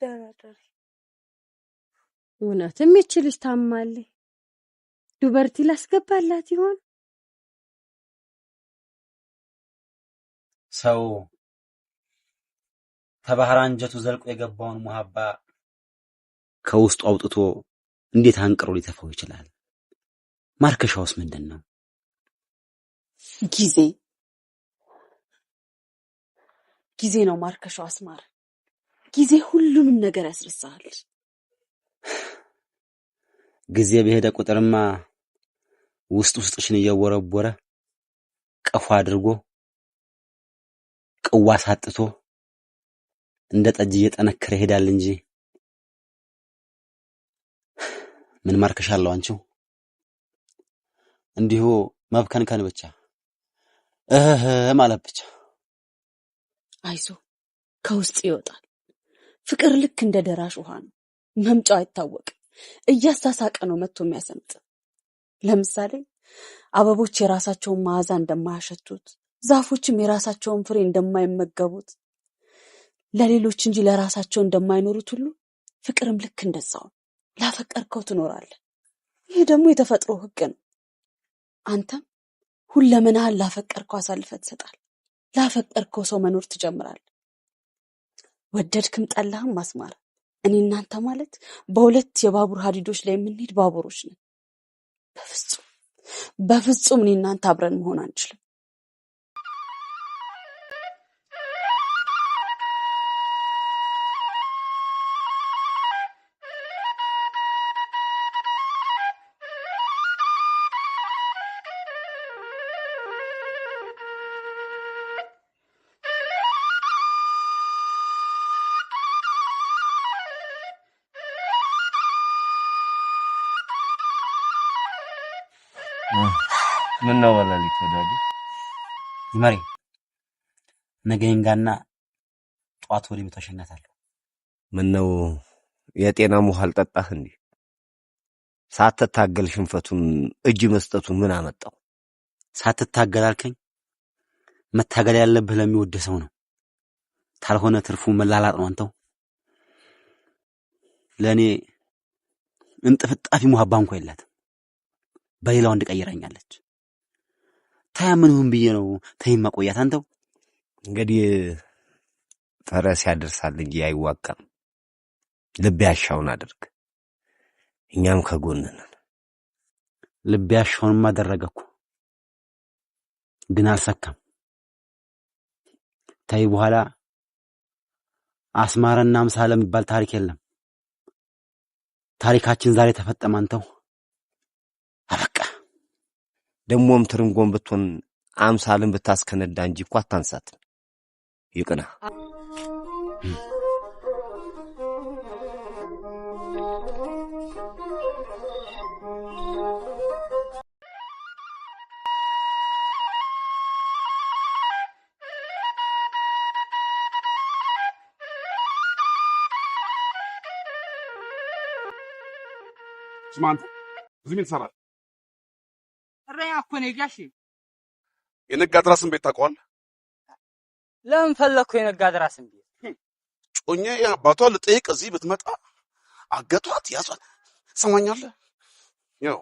ደህና እደሪ። እውነትም ይህች ልጅ ታማለች። ዱበርቲ ላስገባላት ይሆን? ሰው ተባህር አንጀቱ ዘልቆ የገባውን ሙሀባ ከውስጡ አውጥቶ እንዴት አንቅሮ ሊተፋው ይችላል? ማርከሻውስ ምንድን ነው? ጊዜ ጊዜ ነው ማርከሻው አስማረ። ጊዜ ሁሉንም ነገር ያስረሳሃል። ጊዜ በሄደ ቁጥርማ ውስጥ ውስጥሽን እየወረወረ ቀፎ አድርጎ ቅዋ ሳጥቶ እንደ ጠጅ እየጠነከረ ይሄዳል እንጂ ምን ማርከሻ አለው አንቺው? እንዲሁ መብከንከን ብቻ፣ እህ ማለት ብቻ። አይዞ፣ ከውስጥ ይወጣል። ፍቅር ልክ እንደ ደራሽ ውሃ ነው። መምጫው አይታወቅም። እያሳሳቀ ነው መጥቶ የሚያሰምጥ። ለምሳሌ አበቦች የራሳቸውን መዓዛ እንደማያሸቱት፣ ዛፎችም የራሳቸውን ፍሬ እንደማይመገቡት፣ ለሌሎች እንጂ ለራሳቸው እንደማይኖሩት ሁሉ ፍቅርም ልክ እንደዛው ነው። ላፈቀርከው ትኖራለህ። ይህ ደግሞ የተፈጥሮ ሕግ ነው። አንተም ሁለመናህን ላፈቀርከው አሳልፈህ ትሰጣለህ። ላፈቀርከው ሰው መኖር ትጀምራለህ። ወደድክም ጠላህም አስማረ፣ እኔ እናንተ ማለት በሁለት የባቡር ሀዲዶች ላይ የምንሄድ ባቡሮች ነን። በፍጹም በፍጹም እኔ እናንተ አብረን መሆን አንችልም። ምን ነው በሌሊት ወዳጅ? ይመሬ፣ ነገ ይንጋና ጠዋት ወደ ቤቷ እሸኛታለሁ። ምን ነው የጤና ውሃ አልጠጣህ እንዴ? ሳትታገል ሽንፈቱን እጅ መስጠቱን ምን አመጣው? ሳትታገል አልከኝ? መታገል ያለብህ ለሚወድህ ሰው ነው። ታልሆነ ትርፉ መላላጥ ነው። አንተው ለእኔ እንጥፍጣፊ ሙሀባ እንኳ የላትም። በሌላ ወንድ ቀይራኛለች። ታያ ምን ይሁን ብዬ ነው ተይ ማቆያት። አንተው። እንግዲህ ፈረስ ያደርሳል እንጂ አይዋጋም። ልብ ያሻውን አድርግ፣ እኛም ከጎንህ ነን። ልብ ያሻውንማ አደረገ እኮ፣ ግን አልሰካም። ተይ በኋላ አስማረና አምሳለ የሚባል ታሪክ የለም። ታሪካችን ዛሬ ተፈጠመ። አንተው፣ አበቃ። ደሞም ትርንጎን ብትሆን አምሳልን ብታስከነዳ እንጂ እኮ አታንሳትም። ይቅና። ስማ አንተ እዚህ ምን ትሰራለህ? እረኛ እኮ ነኝ ጋሼ። የነጋድራስን ቤት ታውቀዋለህ? ለምን ፈለግኩ የነጋድራስን ቤት? ጮኛዬ አባቷን ልጠይቅ እዚህ ብትመጣ አገቷት፣ ያዟት። ትሰማኛለህ? ያው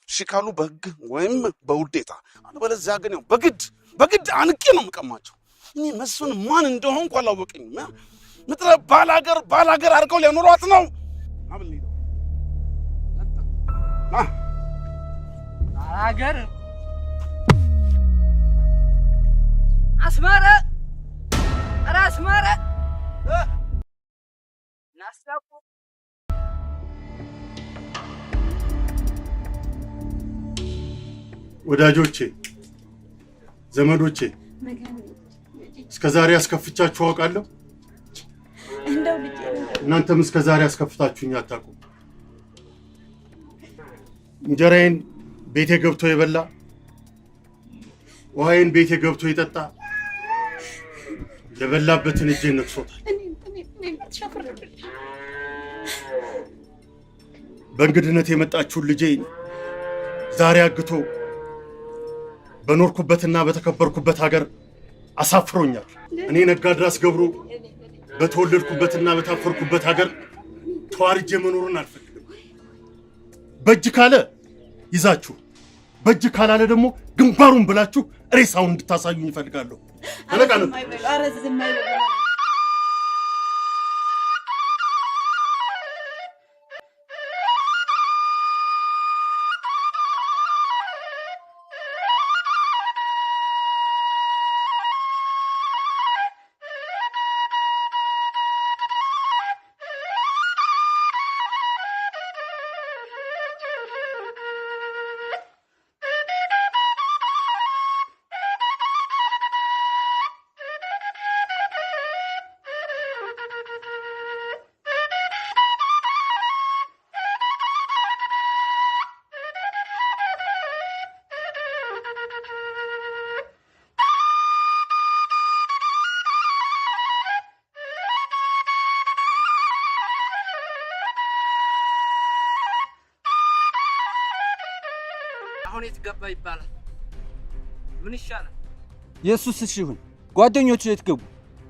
እሺ ካሉ በህግ ወይም በውዴታ፣ አለበለዚያ ግን ያው በግድ በግድ አንቄ ነው የምቀማቸው። እኔ መስፍን ማን እንደሆንኩ አላወቀኝም። ምድረ ባላገር ባላገር አድርገው ሊያኖሯት ነው። ባላገር አስማረ፣ ኧረ አስማረ ናስታቁ። ወዳጆቼ፣ ዘመዶቼ እስከ ዛሬ አስከፍቻችሁ አውቃለሁ? እንደው ልጄ እናንተም እስከ ዛሬ አስከፍታችሁኝ አታውቁም። እንጀራዬን ቤቴ ገብቶ የበላ፣ ውሃዬን ቤቴ ገብቶ የጠጣ የበላበትን እጄን ነክሶታል። በእንግድነት የመጣችውን ልጄን ዛሬ አግቶ በኖርኩበትና በተከበርኩበት ሀገር አሳፍሮኛል። እኔ ነጋድራስ ገብሩ በተወለድኩበትና በታፈርኩበት ሀገር ተዋርጄ መኖሩን አልፈልግም። በእጅ ካለ ይዛችሁ፣ በእጅ ካላለ ደግሞ ግንባሩን ብላችሁ ሬሳውን እንድታሳዩኝ እፈልጋለሁ። ተነቃነቁ። ኧረ ዝም አይበሉ። አሁን የት ገባ ይባላል? ምን ይሻላል? የእሱስ እሺ ይሁን፣ ጓደኞቹ የት ገቡ?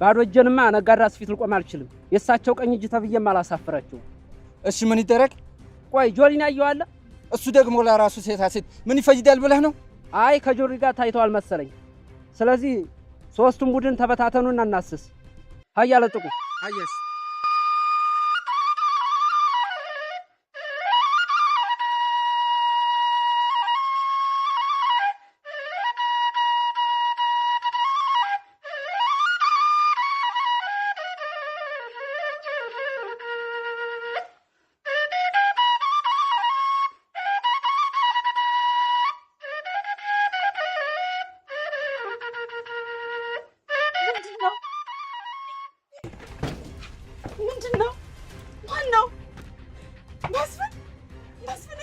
ባዶ እጄንማ ነጋድራስ ፊት ልቆም አልችልም። የእሳቸው ቀኝ እጅ ተብዬም አላሳፍራቸውም። እሺ ምን ይደረግ? ቆይ ጆሊን ያየዋለ? እሱ ደግሞ ለራሱ ሴታ ሴት ምን ይፈይዳል ብለህ ነው? አይ ከጆሊ ጋር ታይተዋል መሰለኝ። ስለዚህ ሶስቱም ቡድን ተበታተኑና እናስስ። ሀያ ለጥቁ ሀያስ ምንድነው? ምንድነው? ማን ነው? መስፍን፣ መስፍኔ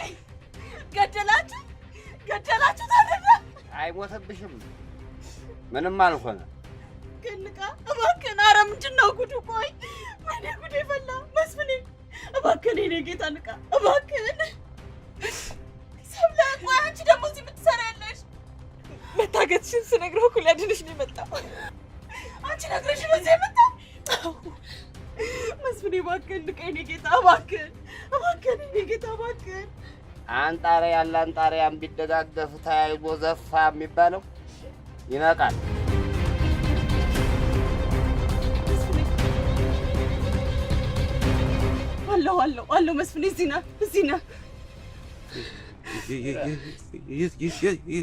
ገደላችሁ፣ ገደላችሁ። ታደለ አይሞተብሽም። ምንም አልሆነ። ክንቃ እባክህን። ኧረ ምንድን ነው ጉዱ? ቆይ ወይኔ ጉዴ ፈላ። መስፍኔ እባክህን፣ የኔ ጌታ ንቃ እባክህን። ሰብለ ቆይ አንቺ ደግሞ እዚህ ምን ትሰሪያለሽ? መታገትሽን ስነግረው እኮ ሊያድንሽ ነው የመጣው። አንቺ ነግረሽ ነው እዚህ የመጣው? መስፍኔ እባክህን ንቃ የኔ ጌታ እባክህን፣ እባክህን የኔ ጌታ እባክህን። አንጣሪያ ያለ አንጣሪያን ቢደጋገፍ ተያይዞ ዘፋ የሚባለው ይነቃል። አለሁ አለሁ አለሁ መስፍኔ እዚህ ነህ፣ እዚህ ነህ።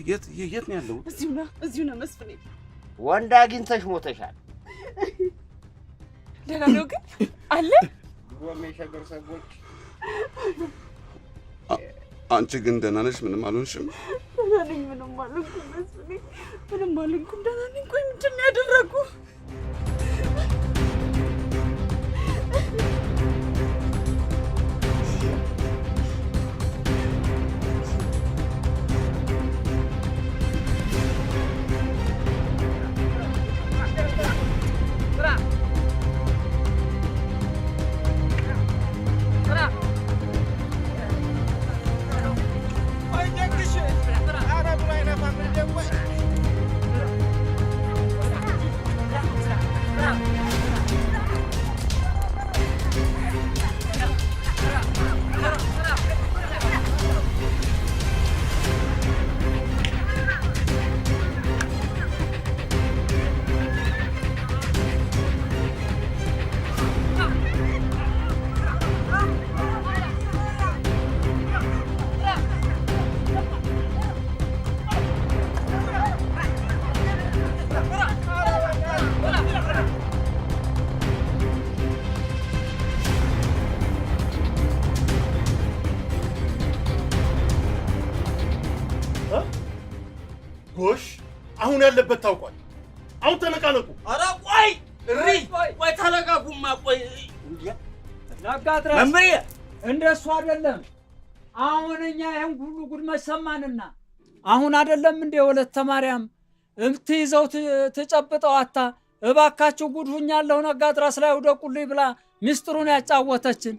የት ነው ያለው? እዚሁ ነህ፣ እዚሁ ነህ መስፍኔ። ወንድ አግኝተሽ ሞተሻል። ደህና ነው ግን አለ ድሮም የሸገር ሰዎች። አንቺ ግን ደህና ነሽ? ምንም አልሆንሽም? ደህና ነኝ፣ ምንም አልሆንኩም መስፍኔ፣ ምንም አልሆንኩም፣ ደህና ነኝ። ቆይ ምንድን ነው ያደረጉ? አሁን ያለበት ታውቋል። አሁን ተነቃነቁ። ኧረ ቆይ እሪ ቆይ ተረጋጉማ። ቆይ ነጋድራስ መምሬ እንደሱ አይደለም። አሁን እኛ ይሄን ሁሉ ጉድ መሰማንና አሁን አይደለም እንደ ወለተ ማርያም እምትይዘው ትጨብጠው አታ እባካችሁ ጉድ ሁኛለሁ ነጋድራስ ላይ ውደቁልኝ ብላ ሚስጥሩን ያጫወተችን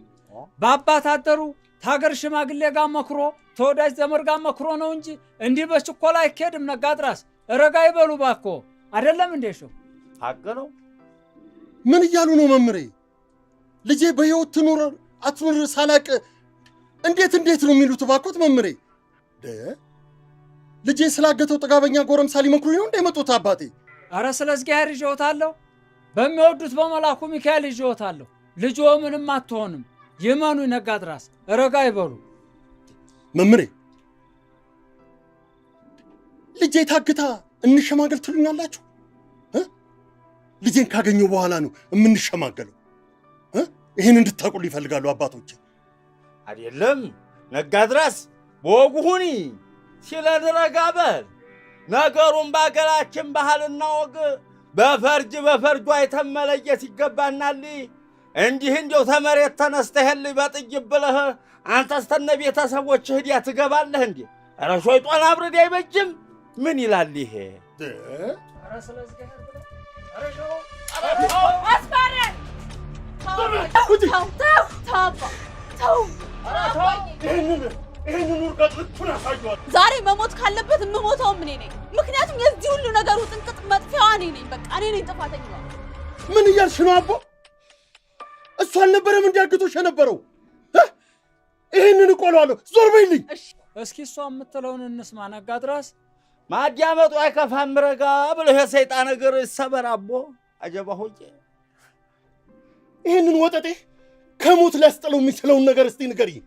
በአባት አደሩ ታገር ሽማግሌ ጋር መክሮ ተወዳጅ ዘመድ ጋር መክሮ ነው እንጂ እንዲህ በችኮላ አይኬድም። ነጋድራስ ረጋ ይበሉ ባኮ። አይደለም እንዴ ሾ ሀቅ ነው። ምን እያሉ ነው መምሬ? ልጄ በህይወት ትኑር አትኑር ሳላቅ እንዴት እንዴት ነው የሚሉት? ባኮት መምሬ ልጄ ስላገተው ጥጋበኛ ጎረምሳ ሊመክሩኝ ነው እንደመጡት አባቴ? አረ ስለ እግዚአብሔር ይዤዎታለሁ። በሚወዱት በመላኩ ሚካኤል ይዤዎታለሁ። ልጆ ምንም አትሆንም። ይመኑ ነጋድራስ ረጋ ይበሉ። መምሬ ልጄ ታግታ እንሸማገል ትሉኛላችሁ? ልጄን ካገኘው በኋላ ነው የምንሸማገለው። ይሄን እንድታውቁልኝ ይፈልጋሉ አባቶቼ። አይደለም ነጋድራስ በወጉ ሁኒ ሲለን ረጋ በል። ነገሩን በአገራችን ባህልና ወግ በፈርጅ በፈርጁ አይተን መለየት ይገባናል። እንዲህ እንዲያው ተመሬት ተነስተህልኝ በጥይት ብለህ አንተስ ተነ ቤተሰቦችህ ሂዲያ ትገባለህ እንዴ? ኧረ ሾይጧን አብርድ አይበጅም። ምን ይላል ይሄ? ኧረ ስለ እግዚአብሔር ብለህ አስማረ ተው ተው ተው አባ ተው። ይህንን ውርጋጥ ልኩን አሳየዋለሁ። ዛሬ መሞት ካለበት የምሞተውም እኔ ነኝ። ምክንያቱም የዚህ ሁሉ ነገሩ ጥንቅጥ መጥፊያዋ እኔ ነኝ። በቃ እኔ ነኝ ጥፋተኛዋ። ምን እያልሽ ነው አቦ? እሱ አልነበረም እንዲያግቶሽ የነበረው? ይህንን እቆለዋለሁ። ዞር በይልኝ። እስኪ እሷ የምትለውን እንስማ። ነጋድራስ ማዳመጡ አይከፋም። ረጋ ብሎ የሰይጣን እግር ይሰበር አቦ። አጀባ ሆዬ ይህንን ወጠጤ ከሞት ሊያስጥለው የሚችለውን ነገር እስቲ ንገሪኝ።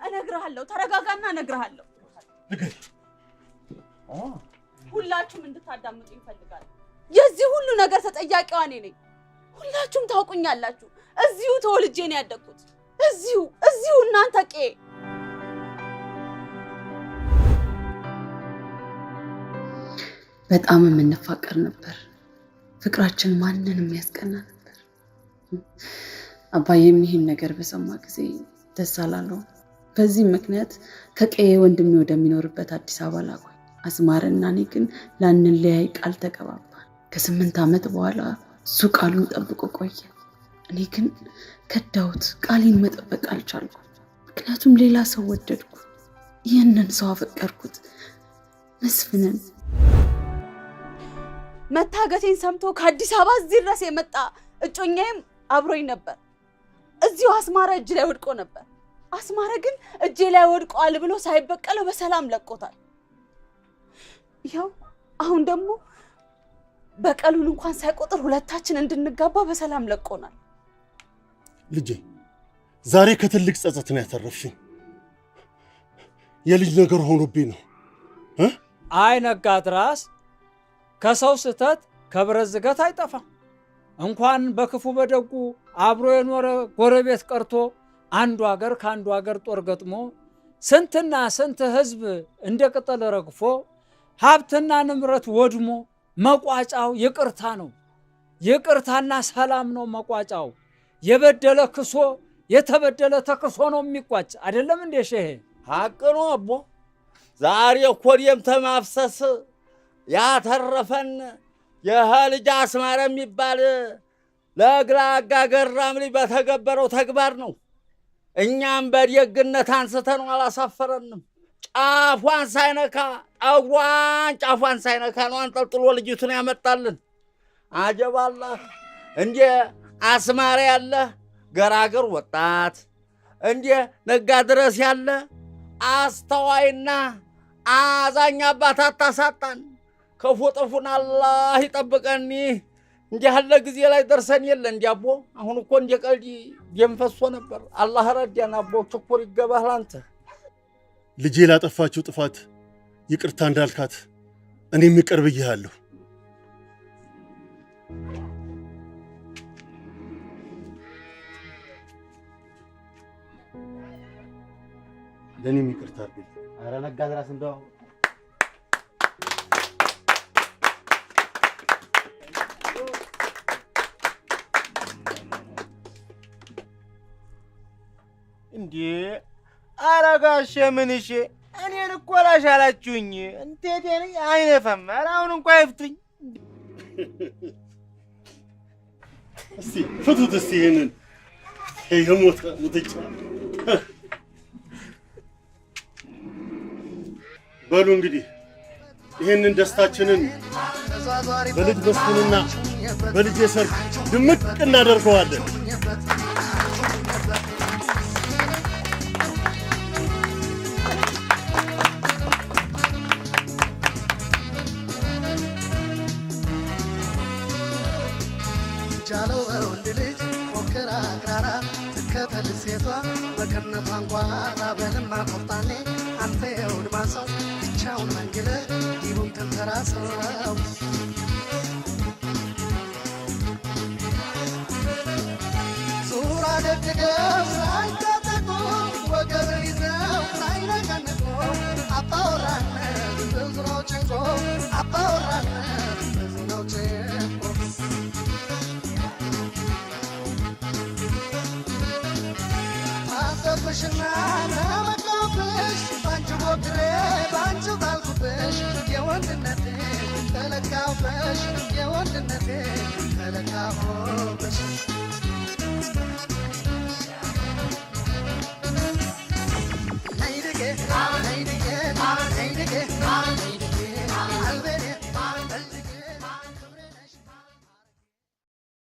እነግርሃለሁ። ተረጋጋና እነግርሃለሁ። ሁላችሁም እንድታዳምጡ ይፈልጋል። የዚህ ሁሉ ነገር ተጠያቂዋ እኔ ነኝ። ሁላችሁም ታውቁኛላችሁ። እዚሁ ተወልጄ ነው ያደግኩት። እዚሁ እዚሁ እናንተ ቄ በጣም የምንፋቀር ነበር። ፍቅራችን ማንንም ያስቀና ነበር። አባዬም ይህን ነገር በሰማ ጊዜ ደስ አላለውም። በዚህ ምክንያት ከቀዬ ወንድሜ ወደሚኖርበት አዲስ አበባ ላኩኝ። አስማረና እኔ ግን ላንለያይ ቃል ተገባባን። ከ8 ዓመት በኋላ እሱ ቃሉን ጠብቆ ቆየ። እኔ ግን ከዳሁት። ቃሌን መጠበቅ አልቻልኩም። ምክንያቱም ሌላ ሰው ወደድኩ። ይህንን ሰው አፈቀርኩት፣ መስፍንን። መታገቴን ሰምቶ ከአዲስ አበባ እዚህ ድረስ የመጣ እጮኛዬም አብሮኝ ነበር። እዚሁ አስማረ እጅ ላይ ወድቆ ነበር። አስማረ ግን እጄ ላይ ወድቋል ብሎ ሳይበቀለው በሰላም ለቆታል። ይኸው አሁን ደግሞ በቀሉን እንኳን ሳይቆጥር ሁለታችን እንድንጋባ በሰላም ለቆናል። ልጄ ዛሬ ከትልቅ ጸጸት ነው ያተረፍሽኝ። የልጅ ነገር ሆኖብኝ ነው። አይ ነጋድራስ፣ ከሰው ስህተት ከብረት ዝገት አይጠፋም። እንኳን በክፉ በደጉ አብሮ የኖረ ጎረቤት ቀርቶ አንዱ ሀገር ከአንዱ ሀገር ጦር ገጥሞ ስንትና ስንት ሕዝብ እንደ ቅጠል ረግፎ ሀብትና ንብረት ወድሞ መቋጫው ይቅርታ ነው። ይቅርታና ሰላም ነው መቋጫው። የበደለ ክሶ የተበደለ ተክሶ ነው የሚቋጭ። አይደለም እንዴ ሼሄ? ሀቅ ነው አቦ። ዛሬ እኮ ደም ተማፍሰስ ያተረፈን የህ ልጅ አስማረ የሚባል ለግላጋ ገራም ልጅ በተገበረው ተግባር ነው። እኛም በደግነት አንስተነው አላሳፈረንም። ጫፏን ሳይነካ ጠጉሯን ጫፏን ሳይነካ ነው አንጠልጥሎ ልጅቱን ያመጣልን። አጀባላህ እንዴ አስማረ ያለ ገራገር ወጣት፣ እንዴ ነጋ ድረስ ያለ አስተዋይና አዛኝ አባት አታሳጣን። ክፉ ጥፉን አላህ ይጠብቀን። እንዲህ ያለ ጊዜ ላይ ደርሰን የለ እንዲ አቦ። አሁን እኮ እንደ ቀልድ ደም ፈሶ ነበር። አላህ ረዳን አቦ። ችኩር ይገባህ ላንተ። ልጄ ላጠፋችው ጥፋት ይቅርታ እንዳልካት እኔም ይቅር ብዬሃለሁ። ለእኔም ይቅርታ አድርግልኝ። ኧረ ነጋድራስ እንደው እንዴ ኧረ ጋሼ ምንሼ እኔን እኮ ላሽ አላችሁኝ። እንዴት እኔ አይነፈም። ኧረ አሁን እንኳ ይፍቱኝ። እስቲ ፍቱት እስቲ ይሄንን የሞተ ሙትጫ። በሉ እንግዲህ ይሄንን ደስታችንን በልጅ መስፍንና በልጄ ሰርግ ድምቅ እናደርገዋለን። ቻለው ወንድ ልጅ ሞክራ አክራራ ትከተል ሴቷ በቅነቷ አንኳራ በልማ ቆፍጣኔ አንተ የውድማ ሰው ብቻውን መንግለ ዲቡን ተንተራሰው ዙራ ደግደው ሳይታጠቁ ወገብ ይዘው ሳይነቀንቁ አባወራነት ብዙ ነው ጭንቆ አባወራነት ብዙ ነው ጭንቆ ታጠብሽና ተመካብሽ ባንቺ ቦክሬ ባንቺ ባልኩብሽ የወንድነቴ ተለካሁብሽ የወንድነቴ ተለካሁብሽ ነይ ድጌ ነይ ድጌ ነይ ድጌ